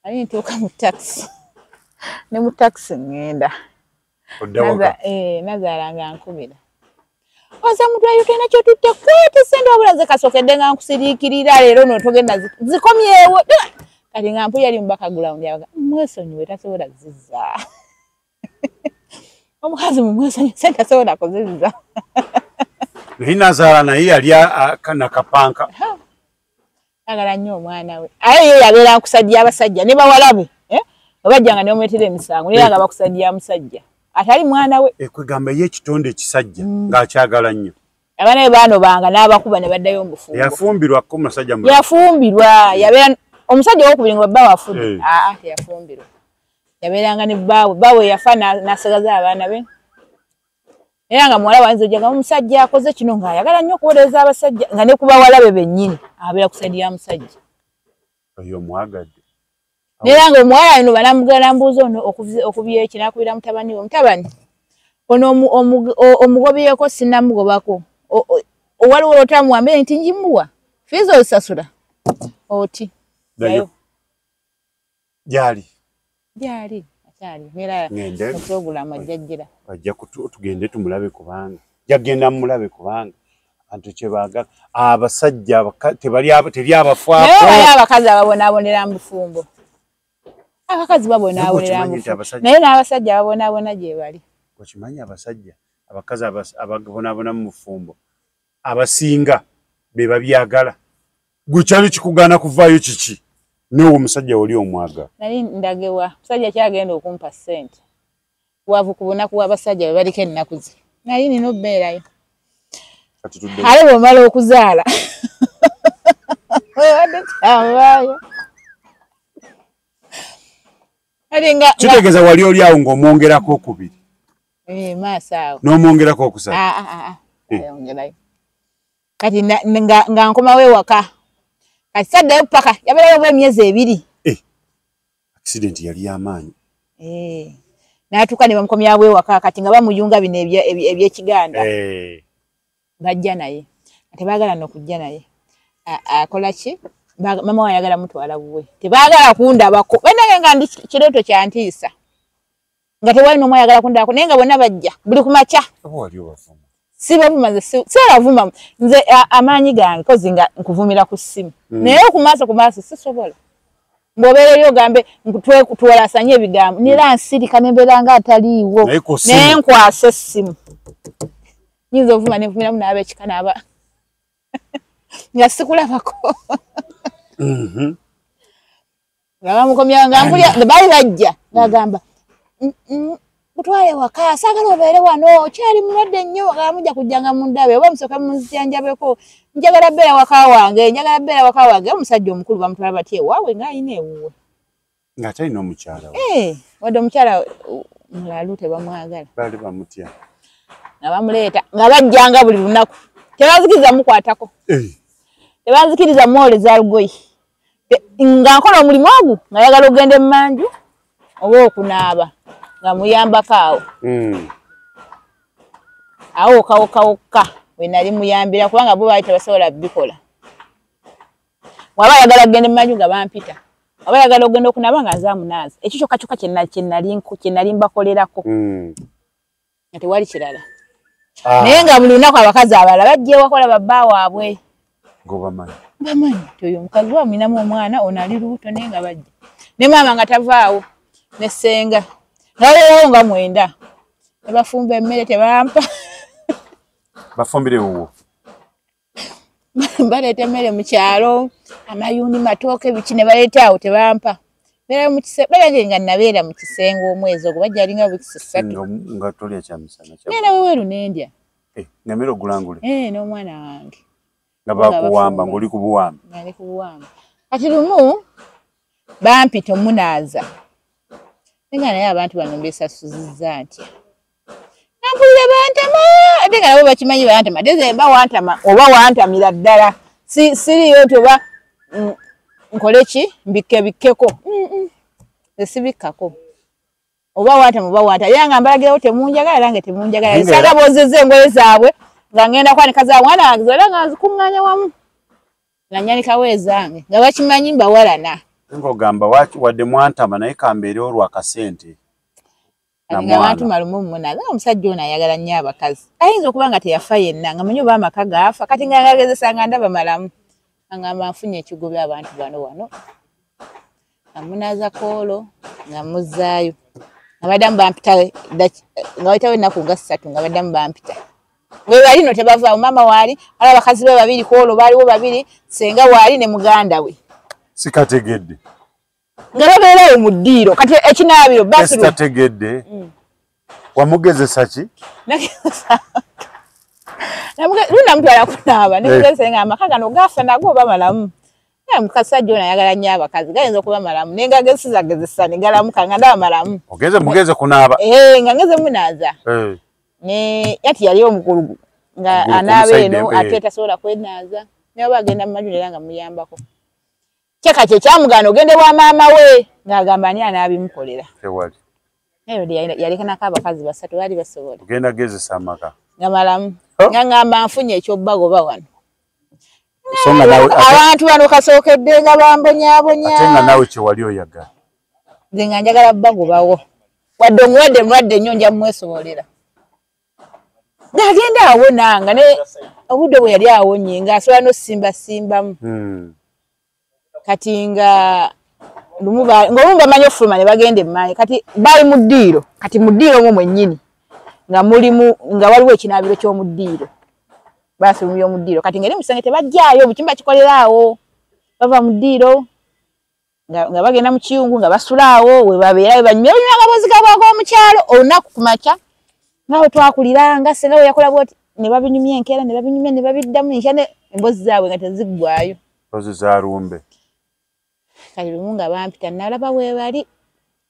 Ali ntuuka mu takisi. Ne mu takisi ŋŋenda. Nazaala nga nkubira. Oza mu ddwaliro tolina ky'otutte kwata ssente wabula nze kasookedde nga nkusiriikirira leero no togenda zikomyewo. Kati nga mpulira ali mu background abaga mwesonyiwe tasobola zizza. Omukazi mumwesonyiwe ssente tasobola kuzizza. Naye nazaala naye yali nakapanka. Ayagala nnyo omwana we. Aye ye yabeera nkusajja abasajja ne bawala be. Obajjanga ne bamuleetera emisango naye nga bakusajja musajja. Atali mwana we. Ekwegamba ye ekitonde ekisajja ng'akyagala nnyo. Abaana be baanobanga n'abakuba ne baddayo mu bufumbo. Yafumbirwa ko musajja mulala. Yafumbirwa yabeera omusajja owokubiri nga bba wafudde. Aa teyafumbirwa. Yabeeranga ne bbaawe. Bbaawe yafa n'asigaza abaana be. Era nga muwala wanze ojja nga omusajja akoze kino ng'ayagala nnyo okuwolereza abasajja nga ne ku bawala be bennyini abeera ku saidi ya musajja. Oyo mwagadde. Era nga omuwala eno banamugala mbuuza ono okubyeki n'akubira mutabani we, mutabani ono omugobyeko sinnamugobako, waliwo lw'otamuwambe nti njimuwa fiizi ozisasula oti gyali gyali akyali nera mu pulogulaamu ajjajjira ajja tugende tumulabe kubanga jagenda mulabe kubanga abantu kye baagala abasajja teri abafaako. Naye abakazi ababonaabonera mu bufumbo, abakazi babonaabonera mu bufumbo, naye n'abasajja ababonaabona gye bali. Okimanyi abasajja abakazi ababonaabona mu bufumbo abasinga be babyagala. Gwe kyali kikugaana kuvaayo kiki? N'owo omusajja oli omwagala. Nali ndagewa musajja kyagenda okumpa ssente wavu ku bunaku bw'abasajja bwe baliko ennaku ze nali nina obbeerayo. Ate bw'omala okuzaala webadde kyavaayo. Kitegeeza wali oli awo ng'omwongerako okubiri maaso awo n'omwongerako okusatu. Ayongerayo kati nga nkomawo ewaka kati saddayo paka yabeerayo oba emyezi ebiri. Accident yali y'amaanyi. N'atuuka ne bamukomyawo ewaka kati nga bamuyunga bino eby'ekiganda. Bajja naye tebaagala n'okujja naye akola ki? Mama we ayagala mutwala wuwe, tebaagala kundabako. Bannange nga ndi kirooto kyantiisa nga tewali n'omu ayagala kundabako, naye nga bonna bajja buli ku makya. Sibavuma nze, sibalavuma nze amaanyi gange kozi nga nkuvumira ku ssimu, naye ku maaso sisobola. Bw'obeera eri ogambe tuwalasanye ebigambo nera nsirika ne mbeera nga ataliiwo naye nkwasa essimu. Nyinza ovuma ne nvumiramu n'ab'ekika n'aba nga sikulabako. Nga bamukomyawo nga mpulira baali bajja ng'agamba mutwale waka, saagala obeere wano, okyali mulwadde nnyo, nga mujja kujjanga mundabe oba musooka munzijanjabeko, njagala bbeera waka wange, njagala bbeera waka wange. Omusajja omukulu bamutwala batya ewaabwe ng'alina ewuwe nga talina omukyala we. Wadde omukyala mulalu tebamwagala, baali bamutya nga bamuleeta nga bajjanga buli lunaku, tebanzikiriza mukwatako, tebanzikiriza mwoleza lugoye. Nga nkola omulimu ogwo nga yagala okugenda emmanju oba okunaaba nga muyambako awo awo wokka we nali muyambira kubanga bo baali tebasobola bikola. Waba ayagala okugenda emmanju nga bampita, waba ayagala okugenda okunaaba nga nze amunaaza. Ekyo kyokka kyokka kye nali mbakolerako nga tewali kirala. Naye nga buli lunaku abakazi abalala bajja ewakola babba waabwe. Ng'obamanyi? Bamanyi nti oyo omukazi wa mulinamu omwana ono ali lubuto, naye nga bajja. Ne maama nga tavaawo ne ssenga nga babeerawo nga mwenda ne bafumba emmere tebampa. Bafumbire wuwo? Baleeta emmere mu kyalo, amayuuni, matooke, biki ne baleeta awo tebampa. Beera nga nabeera mu kisenge omwezi ogwo bajja alinga wiiki ssatu. Nga tolya kyamisana? Ngenda weweru ne ndya. Ng'emmere ogulangule? N'omwana wange. Nga bakuwamba ng'oli ku buwambe? Nga ndi ku buwambe. Kati lumu bampita omunaaza. Nga naye abantu bano mbesasuzizza ntya? Nampulira bantama, ate nga nabo bakimanyi bantama. Ate nze mba wantama oba wantamira ddala. Siriiyo nti oba nkole ki mbikkebikkeko. Nze sibikkako. Oba wantama oba wantama. Era nga mbalagirawo temunjagala era nga temunjagala. Nsanga boozezza engoye zaabwe nga ngenda kwanika za mwana wange zonna nga nzikuŋŋaanya wamu. Nga nnyanikawo ezange nga bakimanyi mbawalana. Ng'ogamba wadde mwantama naye kambeere olwo akasente. Nga bantuma lumu mmunaza, omusajja ono ayagala nnyo abakazi. Ayinza okuba nga teyafa yenna nga manyi oba amaka gaafa kati nga ngagezesa nga ndaba malamu. Angamba nfunye ekigobya abantu bano wano. Nga mmunaaza koolo nga mmuzzaayo. Nga baddamu bampita nga wayitawo ennaku nga ssatu nga baddamu bampita. We bali no tebavaawo, maama waali, waliwo abakazi be babiri koolo baaliwo babiri, ssenga waali ne muganda we. Sikategedde. Nga babeerawo mu ddiiro kati ekinaabiro bathroom. Sikategedde. Wamugezesa ki? Luna mutwala kunaaba nemugezesa nga amaka gano gafa nago oba malamu. Naye mukasajja ono ayagala nnyo abakazi gayinza okuba malamu naye ngagezesa ne galamuka nga ndaba malamu. Ogeze mugeze kunaaba? Nga ngeze munaaza. Ne yati yali omukulu nga anaaba eno ate tasobola kwenaaza naye oba agenda mu maju era nga muyambako. Kyeka kye kyamugaana ogende wa maama we ng'agamba ani anaabimukolera. Tewali. Naye yalekanako abakazi basatu baali basobola. Ogenda gezesa amaka. Nga malamu. Nga ngamba nfunye ekyobbagoba wano. Abantu bano kasookedde nga bambonyaabonya. Ate nga naawe kye wali oyagala. Nze nga njagala bbagobawo. Wadde omuwadde mulwadde nnyo nja mwesobolera. Ng'agenda awona nga ne obudde bwe yali awonye ng'asobola n'osimbasimbamu. Kati nga lumu bamanyi okufuluma ne bagenda emmanyi. Kati bali mu ddiiro. Kati mu ddiiro omwo mwennyini nga mulimu nga waliwo ekinaabiro ky'omu ddiiro. Bathroom y'omu ddiiro. Kati ng'eri mu kisenge tebajjaayo buli kimu bakikolera awo. Bava mu ddiiro nga bagenda mu kiyungu nga basula awo we babeera we banyumya banyumya akaboozi kaabwe ak'omu kyalo olunaku ku makya. Nga bwe twakuliranga ssenga bwe yakola bw'oti ne babinyumya enkeera ne babinyumya ne babiddamu enkya ne emboozi zaabwe nga teziggwaayo. Emboozi za lumbe. Kati lumu nga bampita nalaba we bali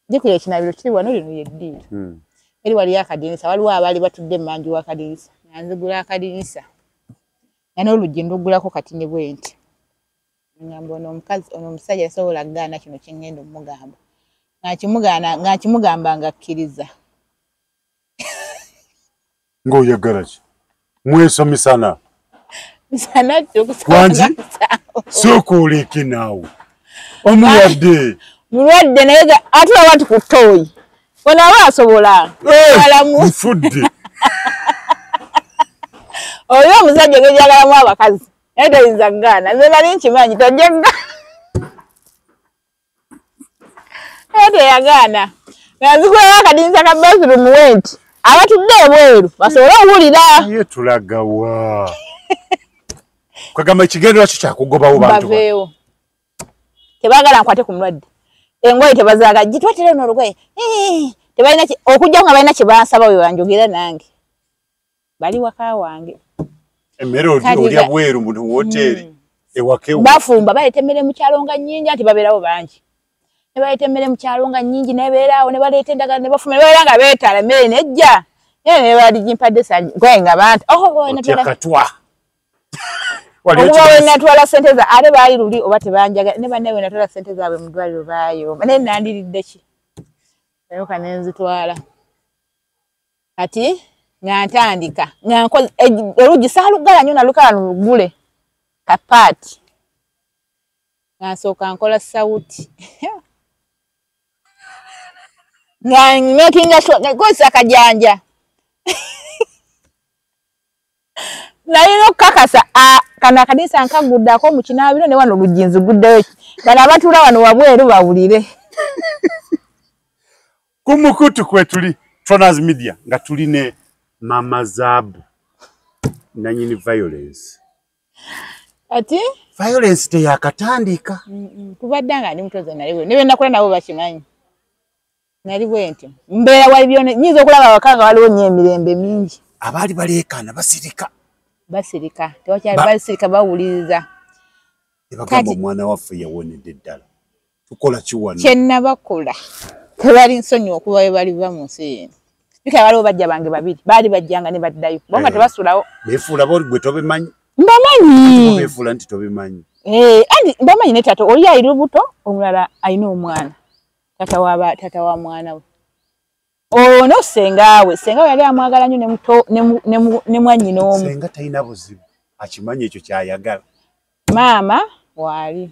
jjukira ekinaabiro kiri wano lino ye ddiiro. Eri waliyo akadinisa waliwo abaali batudde emmanju w'akadinisa nga nzigula akadinisa nga n'oluggi ndugulako kati ne bwe nti. Ngamba ono omukazi ono omusajja tasobola kugaana kino kye ŋŋenda omugamba. Nga nkimugamba ng'akkiriza. Ng'oyagala ki? Mweso misana. Misana tukusanga. Sooka oleke naawe. Omulwadde. Mulwadde naye atula wati ku ttooyi. Ono aba asobola. Nfudde. Oyo omusajja engeri gy'ayagalamu abakazi. Naye toyinza kugaana. Nze nali nkimanyi tojja kugaana. Naye teyagaana. Nga nzigulayo akadinisa ka bathroom we nti. Abatudde ebweru basobole okuwulira. Naye tulaga wa? Kwegamba ekigendererwa kyo kyakugobawo bantu. Baveewo. Tebaagala nkwate ku mulwadde. Engoye tebazaagala gitwatire ono olugoye. Tebalina okujjako nga balina kye bansaba bwe banjogera nange. Bali waka wange. Emmere olya bweru mu woteeri ewaka. Bafumba baleeta emmere mu kyalo nga nnyingi anti babeerawo bangi. Ne baleeta emmere mu kyalo nga nnyingi nebeeraawo ne baleeta endagala ne bafumba ne babeera nga beetala emmere nejja. Naye ne baligimpadde gwe nga bantu. Otya katwa. Okuba we natwala ssente za ate baali luli oba tebanjagala ne bannaabwe we natwala ssente zaabwe mu ddwaliro baayomba naye nandiridde ki? Nayoka ne nzitwala. Kati nga ntandika nga nkoze oluggi saaluggala nnyo nalukala lugule kapaati. Nga nsooka nkola sawuti. Nga makinga sure nkozesa akajanja. Nalina okukakasa kano akadinisa nkaguddako mu kinaabiro ne wano oluggi nziguddeyo. Bano abatuula wano wabweru bawulire. Ku mukutu kwe tuli Tronas Media nga tuli ne Mama Zaabu nannyini violence. Ati? Violence teyakatandika. Kubadde nga ndi mutozi nali bwe. Ne bye nakola nabo bakimanyi. Nali bwe ntyo. Mbeera wali byonna nnyinza okulaba awaka nga waliwo nnyo emirembe mingi. Abaali baleekaana basirika. Basirika. Tewakyali basirika bawuliriza. Ne bagamba omwana waffe yawonedde ddala. Tukola ki wano? Kye nabakola. Tebali nsonyiwa okuva we baliva mu nsi eno. Bika waliwo bajja bange babiri. Baali bajjanga ne baddayo. Bo nga tebasulawo. Beefuula bo gwe tobimanyi. Mbamanyi. Beefuula nti tobimanyi. Anti mbamanyi ne taata oli alina olubuto omulala alina omwana. Tata wa mwana we. Ono ssenga we. Ssenga we yali amwagala nnyo ne mwannyina omu. Ssenga talina buzibu. Akimanyi ekyo ky'ayagala. Maama waali.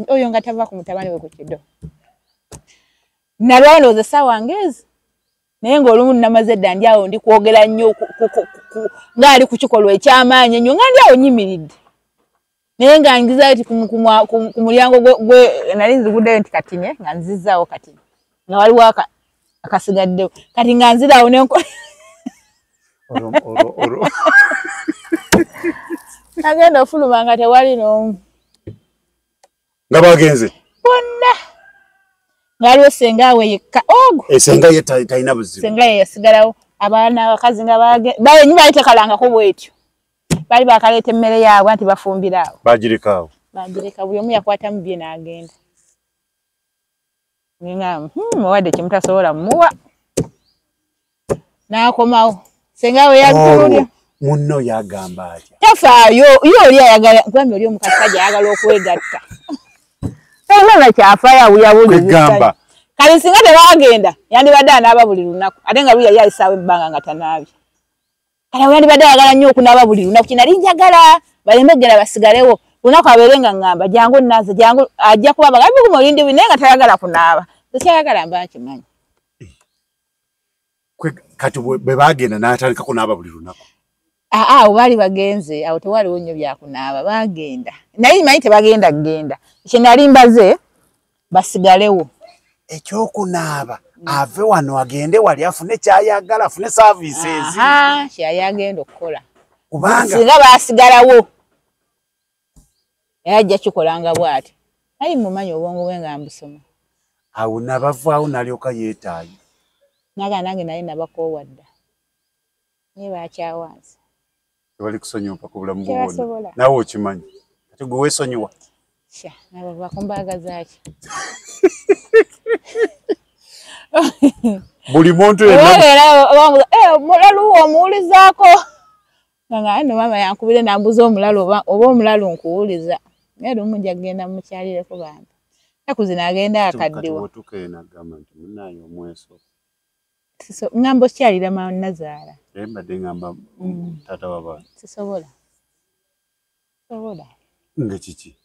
Oyo nga tava ku mutabani we ku kido. Nalwawo ndowooza essaawa ng'ezi. Naye ng'olumu namaze dda ndi awo ndi kwogera nnyo ng'ali ku kikolwa eky'amaanyi ennyo nga ndi awo nnyimiridde. Naye nga ngizaayo ti ku mulyango gwe nali nziguddeyo nti katini nga nzizzaawo katini. Nga waliwo akasigaddewo. Kati nga nziraawo ne nkola. Nagenda ofuluma nga tewali n'omu. Nga bagenze? Bonna. Nga waliwo ssenga we yekka. Ogwo. Ssenga ye talina buzibu. Ssenga ye yasigalawo. Abaana abakazi nga ennyumba yali tekalangako bw'etyo. Baali baakaleeta emmere yaabwe anti bafumbira awo. Baagireka awo. Baagireka buli omu yakwatamu bye n'agenda. Nga muwadde kye mutasobola mmuwa. N'akomawo. Senga we yakutunuulira. Munno yagamba atya? Tafaayo, ye oli ayagala, nkwambi oli omukasajja ayagala okwegatta. Talina kyafaayo awuyabuuliza. Kale singa tebagenda, yandibadde anaaba buli lunaku. Ate nga luli yali ayisaawo ebbanga nga tanaabye. Kale yandibadde ayagala nnyo okunaaba buli lunaku. Kye nali njagala baleme kugenda basigalewo. Lunaku abeere nga ŋŋamba jangu nnaaze, jangu ajja kuba bagambe guma olindi naye nga tayagala kunaaba. Nze kyayagala mba nkimanyi. Kati bwe baagenda n'atandika kunaaba buli lunaku. Awo baali bagenze, awo tewaliwo nnyo bya kunaaba, baagenda. Naye manyi tebagenda kugenda. Kye nali mbaze basigalewo. Ekyokunaaba ave wano agende wali afune kyayagala, afune services. Kyeyali agenda okukola. Kubanga singa baasigalawo era ajja kikolanga bw'ati. Naye mumanyi obwongo bwe nga mbusoma. Awo nabavaawo n'alyoka yeetaayo. Naga nange naye nabakoowa dda. Naye baakyawanze. Tebali kusonyiwa ku bulamu bwo bwonna. Naawe okimanyi. Ate gwe weesonyiwa. Sha, nabavaako mbaagaza ki? Buli muntu yenna. Omulalu omuwulizaako. Nga nno maama yankubire n'ambuuza omulalu oba omulalu nkuwuliza. Naye lumu nja kugenda mukyalireko bambi. Ennaku zino agenda akaddiwa. Kati bw'otuuka eyo n'agamba nti munnaaye omweso. Ŋŋamba okyalira nazaala. Naye mbadde ŋŋamba taata w'abaana. Sisobola. Sisobola. Nga kiki?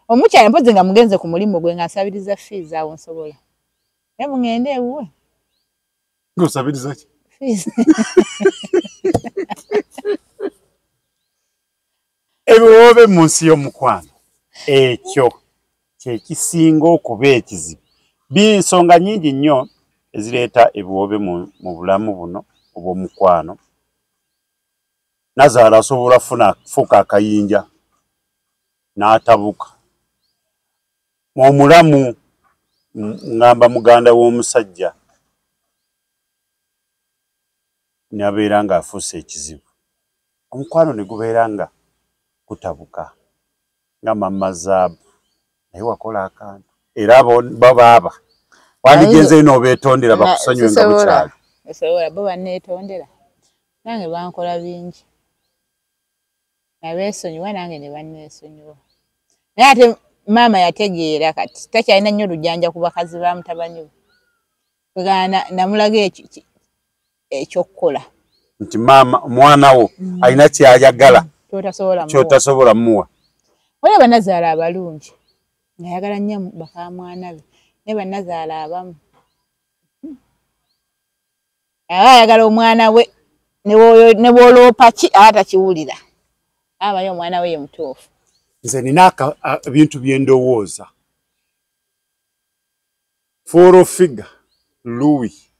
Omukyala mpozzi nga mugenze ku mulimu gwe nga nsabiriza fees awo nsobola. Naye mugende ewuwe. Ng'osabiriza ki? Fees. Ebiwoobe mu nsi y'omukwano ekyo kye kisinga okuba ekizibu. Nsonga nnyingi nnyo ezireeta ebiwoobe mu bulamu buno obw'omukwano. Nazaala asobola fuuka akayinja n'atabuka. Omulamu ngamba muganda w'omusajja n'abeera ng'afuuse ekizibu. Omukwano ne gubeera nga kutabuka nga mama zaabu naye wakola akantu era babaaba wandigenzeyo n'obeetondera bakusonyiwe nga bukyali. Sisobola, bo banneetondera nange bankola bingi. Nabeesonyiwa nange ne banneesonyiwa. Naye ate maama yategeera kati takyalina nnyo lujjanja ku bakazi ba mutabani we. Namulaga ekyokukola. Nti maama omwana wo alina ky'ayagala ky'otasobola mmuwa. Waliwo bannazaala abalungi ng'ayagala nnyo bakaamwana be naye bannazaala abamu aba ayagala omwana we ne bw'oloopa ki aba takiwulira. Abayo omwana we ye mutuufu. Nze nina ebintu bye ndowooza. Full Figure Louis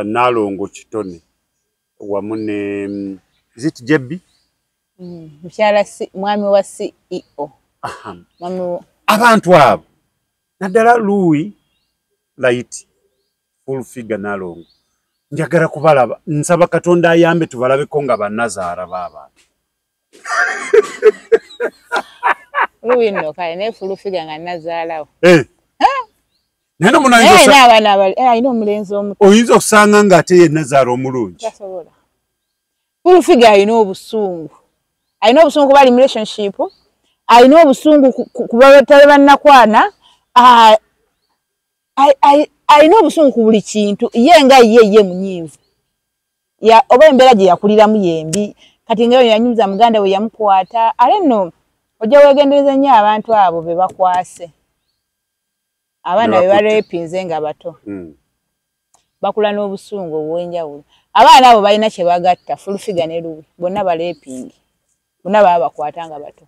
Nalongo Kitone wamu ne is it Jebbi? Mukyala mwami wa CEO. Abantu abo naddala Louis Light Full Figure Nalongo njagala kubalaba, nsaba Katonda ayambe tubalabeko nga bannazaala b'abantu. Louis nno kale naye Full Figure nga nnazaalawo. Naye no alina omulenzi omuto. Oyinza okusanga ng'ate ye nnazaala omulungi. Tasobola. Full Figure alina obusungu. Alina obusungu kuba ali mu relationship, alina obusungu kuba batali bannakwana, alina obusungu ku buli kintu. Ye nga ye munyiivu. Oba embeera gye yakuliramu yembi. Kati nga yanyumiza muganda we yamukwata. Ate nno ojja weegendereza nnyo abantu abo be bakwase. Abaana be bareepinze nga bato. Bakula n'obusungu obw'enjawulo. Abaana abo balina kye bagatta, Full Figure ne Louis, bonna bareepingi. Bonna baba bakwata nga bato.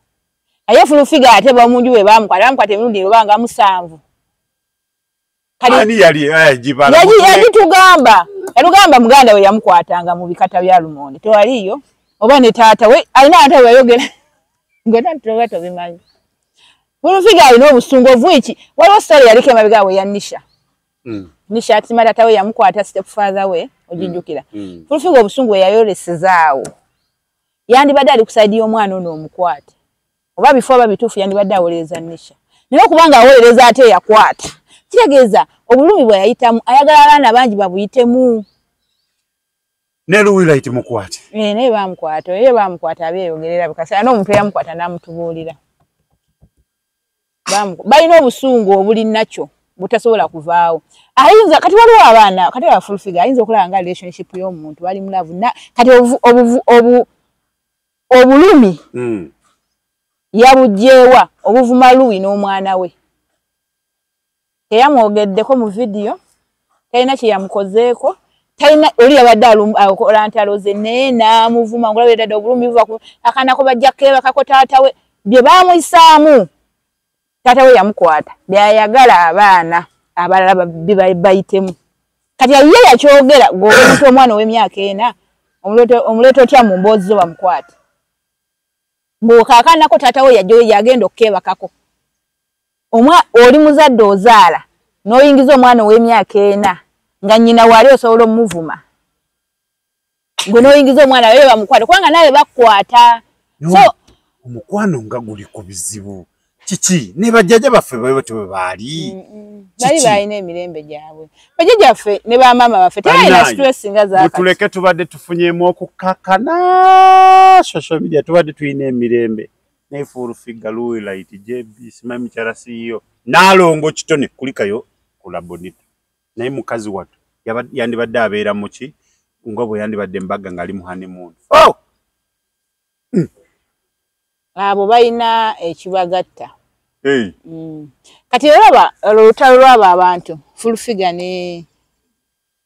Naye Full Figure ate bamunju we bamukwata emirundi oba nga 7. Ani yali agibala? Yagitugamba. Yatugamba muganda we yamukwatanga mu bikata bya lumonde. Tewaliyo oba ne taata we alina ate weyogera. Ng'ota toba tobimanyi. Full Figure alina obusungu obwiki. Waliwo story yaliko emabega we ya Nisha. Nisha ati taata we yamukwata step father we ojijjukira. Full Figure obusungu we yayolesezaawo. Yandibadde ali ku side y'omwana ono omukwate. Oba bifo oba bituufu yandibadde awolereza Nisha. Naye okubanga awolereza ate yakwata. Kitegeeza obulumi bwe yayitamu ayagala abaana bangi babuyitemu. Ne Luwilight mukwate. Naye bamukwata, ye bamukwata abeeyogerera bikasa n'omuntu eyamukwata n'amutubuulira. Balina obusungu obuli nakyo butasobola kuvaawo. Ayinza kati waliwo abaana kati aba full figure ayinza okulaba nga relationship y'omuntu bali mu love na kati obulumi yabuggyewa obuvuma Luwi n'omwana we. Teyamwogeddeko mu vidiyo, talina kye yamukozeeko, talina oli yabadde akola ntalo ze naye n'amuvuma ng'olabira ddala obulumi buva akaana ko bajja keebakako taata we bye baamuyisaamu. Taata we yamukwata byayagala abaana abalala bayitemu. Kati ye yakyogera gw'omuntu omwana ow'emyaka 4 omuleeta otya mu mboozi zo bamukwate. Bw'okaakanako taata we yagenda okukeebakako. Oli muzadde ozaala n'oyingiza omwana ow'emyaka 4 nga nnyina waali osobola omuvuma. Gwe n'oyingiza omwana we bamukwate kubanga nawe bakukwata. So omukwano nga guli ku bizibu. Kiki ne bajjajja baffe bwe batyo bwe baali. Bali balina emirembe gyabwe. Bajjajja baffe ne bamaama baffe tebalina stress nga zaakati. Mutuleke tubadde tufunyeemu okukakkana social media tubadde tulina emirembe. Naye full figure Luwilight JB simanyi mukyala CEO Nalongo Kitone kulikayo ku Labonita. Naye mukazi wattu yandibadde abeera muki nga bwe yandibadde embaga ng'ali mu honeymoon. Oh! Abo balina ekibagatta. Kati olaba olutalo lw'abo abantu full figure ne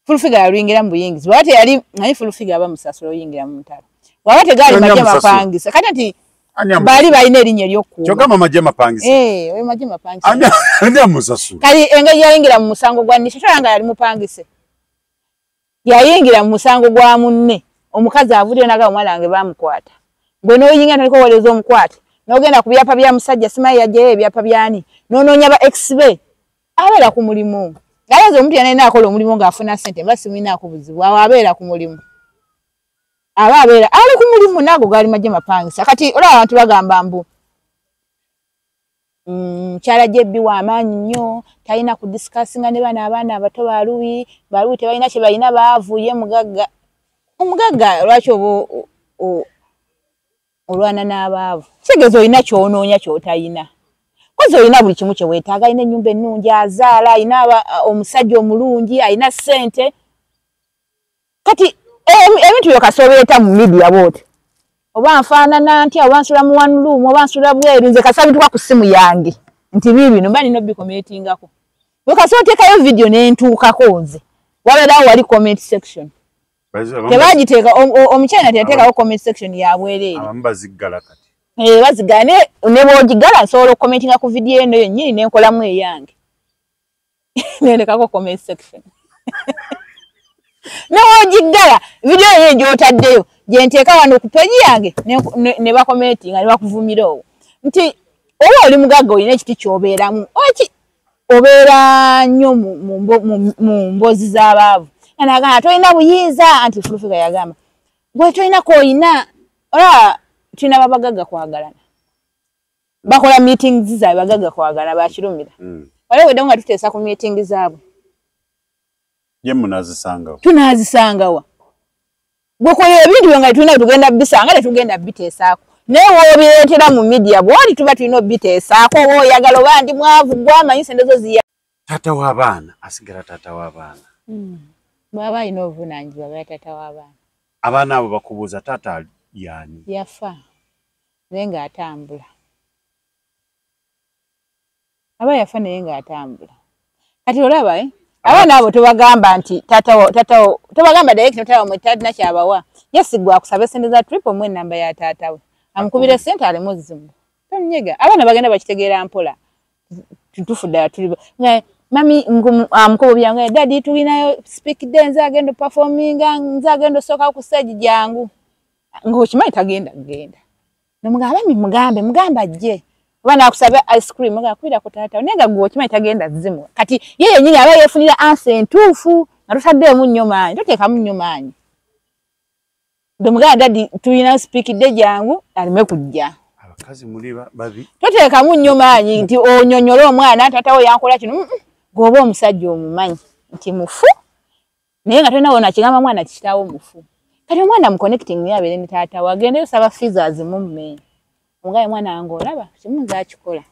full figure yaluyingira mu buyingizi. Bw'aba teyali naye full figure aba musasula oyingira mu ntalo. Bw'aba tegaali majje mapangisa. Kati nti bali balina erinnya ery'okukuuma. Kyogamba majje mapangisa. Oyo majje mapangisa. Ani amusasula? Kati engeri yayingira mu musango gwa Nisha tolaba nga yali mupangise. Yayingira mu musango gwa munne. Omukazi avuddeyo n'agamba omwana wange baamukwata. Gwe n'oyingira n'otandika okuwolereza omukwate. N'ogenda ku byapa bya musajja simanyi yaggyeyo ebyapa by'ani. N'onoonya ba ex be. Abeera ku mulimu. Ayinza omuntu yenna yenna akola omulimu ng'afuna ssente mba simulinaako buzibu. Awo abeera ku mulimu. Aba abeera ali ku mulimu n'ago gaali majje mapangisa. Kati olaba abantu bagamba mbu mukyala JB w'amaanyi nnyo talina kudiscussinga ne bano abaana abato ba Luwi, ba Luwi tebalina kye balina baavu ye mugagga. Omugagga lwaki oba olwana n'abaavu? Kitegeeza olina ky'onoonya ky'otalina. Kozi olina buli kimu kye weetaaga, alina ennyumba ennungi, azaala, alina omusajja omulungi, alina ssente. Kati ebintu byo kasita obireeta mu media bw'oti. Oba nfaanana ntya, oba nsula mu one room, oba nsula bweru, nze kasita bituuka ku ssimu yange nti biibino mba nina obicommentingako. Bwe kasita oteekayo vidiyo ne ntuukako nze, wabeerawo wali comment section. Tebagiteeka, omukyala teyateekawo comment section ya bwereere. Abamu baziggala kati. Baziggala ne bw'ogiggala nsobola okucommentinga ku vidiyo eno yennyini ne nkolamu eyange. Nendekako comment section. Ne bw'ogiggala vidiyo eyo gy'otaddeyo gye nteeka wano ku page yange ne bacommentinga ne bakuvumira owo. Nti oba oli mugagga olina ekiti ky'obeeramu, obeera nnyo mu mboozi z'abaavu. N'agamba tolina buyinza, anti full figure yagamba gwe tolina k'olina. Olaba tulina babagagga kwagalana. Bakola meetings zaabwe bagagga kwagalana bakirumira. Waliwo wedde nga tuteesa ku meeting zaabwe. Ye munaazisangawa? Tunaazisangawa. Gwe kola ebintu byo nga tulina tugenda bisanga tetugenda biteesaako. Naye w'obireetera mu media bw'oli tuba tulina obiteesaako oba oyagala oba ndi mwavu gw'amanyi ssente zo ziya. Taata w'abaana asigala taata w'abaana. Bw'aba alina obuvunaanyizibwa abeera taata w'abaana. Abaana abo bakubuuza taata y'ani? Yafa naye ng'atambula. Aba yafa naye ng'atambula. Kati olaba abaana abo tobagamba nti taata wo tobagamba direct taata wo talina ky'abawa. Yes gwe akusaba ssente za trip omuwe ennamba ya taata we. Amukubira ssente aleme ozimuwa. Tomunyega. Abaana bagenda bakitegeera mpola. Tutuufu ddala tuli mami mukubo byangu daddy tulinayo speak day nze agenda performinga nze agenda osooka ku stage jangu. Ng'okimanyi tagenda kugenda. Nomugamba mami mugambe ajje. Oba n'akusaba ice cream ng'akubira ku taata naye nga gwe okimanyi tagenda zimuwa. Kati ye yennyini aba yeefunira answer entuufu nga totaddeemu nnyo maanyi, toteekamu nnyo maanyi. Bwe daddy tulina speak day jangu aleme kujja. Abakazi muli babi. Toteekamu nnyo maanyi nti onyonyole omwana taata we yankola kino. Gwoba omusajja omumanyi nti mufu naye nga tolina wona kigamba mwana kitaawo mufu. Kati omwana mu connecting ye abeere ne taata we, agendeyo saba fees azimumme. Omugaye mwana wange olaba kimu nze akikola.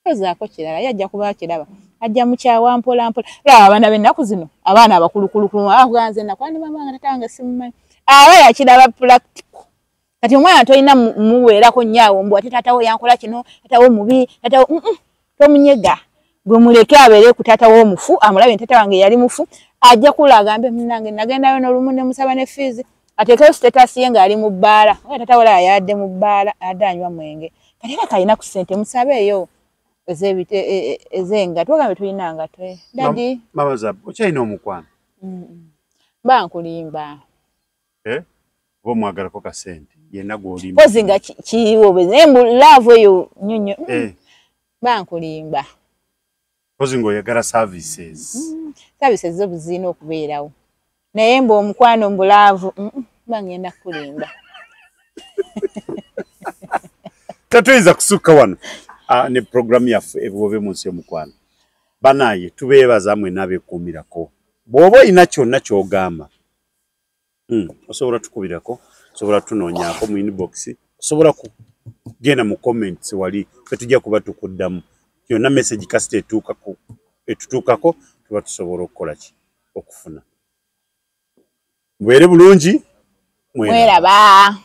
Tozaako kirala, ye ajja kuba akiraba. Ajja mukyawa mpola mpola. Laba abaana b'ennaku zino, abaana abakulukulukulu, akugaa nze nakwani mama wange taata wange simumanyi. Aba yakiraba practical. Kati omwana tolina muweerako nnyo awo mbu ate taata wo yankola kino, taata wo mubi, taata wo tomunyega. Gwe muleke abeere ku taata wo omufu, amulabe nti taata wange yali mufu, ajja kula agambe munnange nagendayo n'olumu ne musaba ne fees, ateekeyo status ye ng'ali mu bbaala. Oba taata we yadde mu bbaala, adde anywa mwenge. Kati era kalina ku ssente musabeeyo ez'engatto, ogambe tulina ngatto. Daddy. Mama Zab, okyalina omukwano? Mba nkulimba. Oba omwagalako kasente yenna gw'olimba. Mpozi nga kiriwo bwe naye mbu love eyo nnyo nnyo. Mba nkulimba. Mpozi ng'oyagala services. Services zo zirina okubeerawo. Naye mbu omukwano mbu love, mba ngenda kukulimba. Tetuyinza kusukka wano ne programu yaffe Ebiwoobe mu nsi y'omukwano. Banaye tubeebaza mwenna abeekuumirako. Bw'oba olina kyonna ky'ogamba, osobola tukubirako, osobola tunoonyaako mu inbox, osobola kugenda mu comments wali, ffe tujja kuba tukuddamu. Yonna message kasita etutuukako tuba tusobola okukola ki? Okufuna. Mubeere bulungi, mweraba.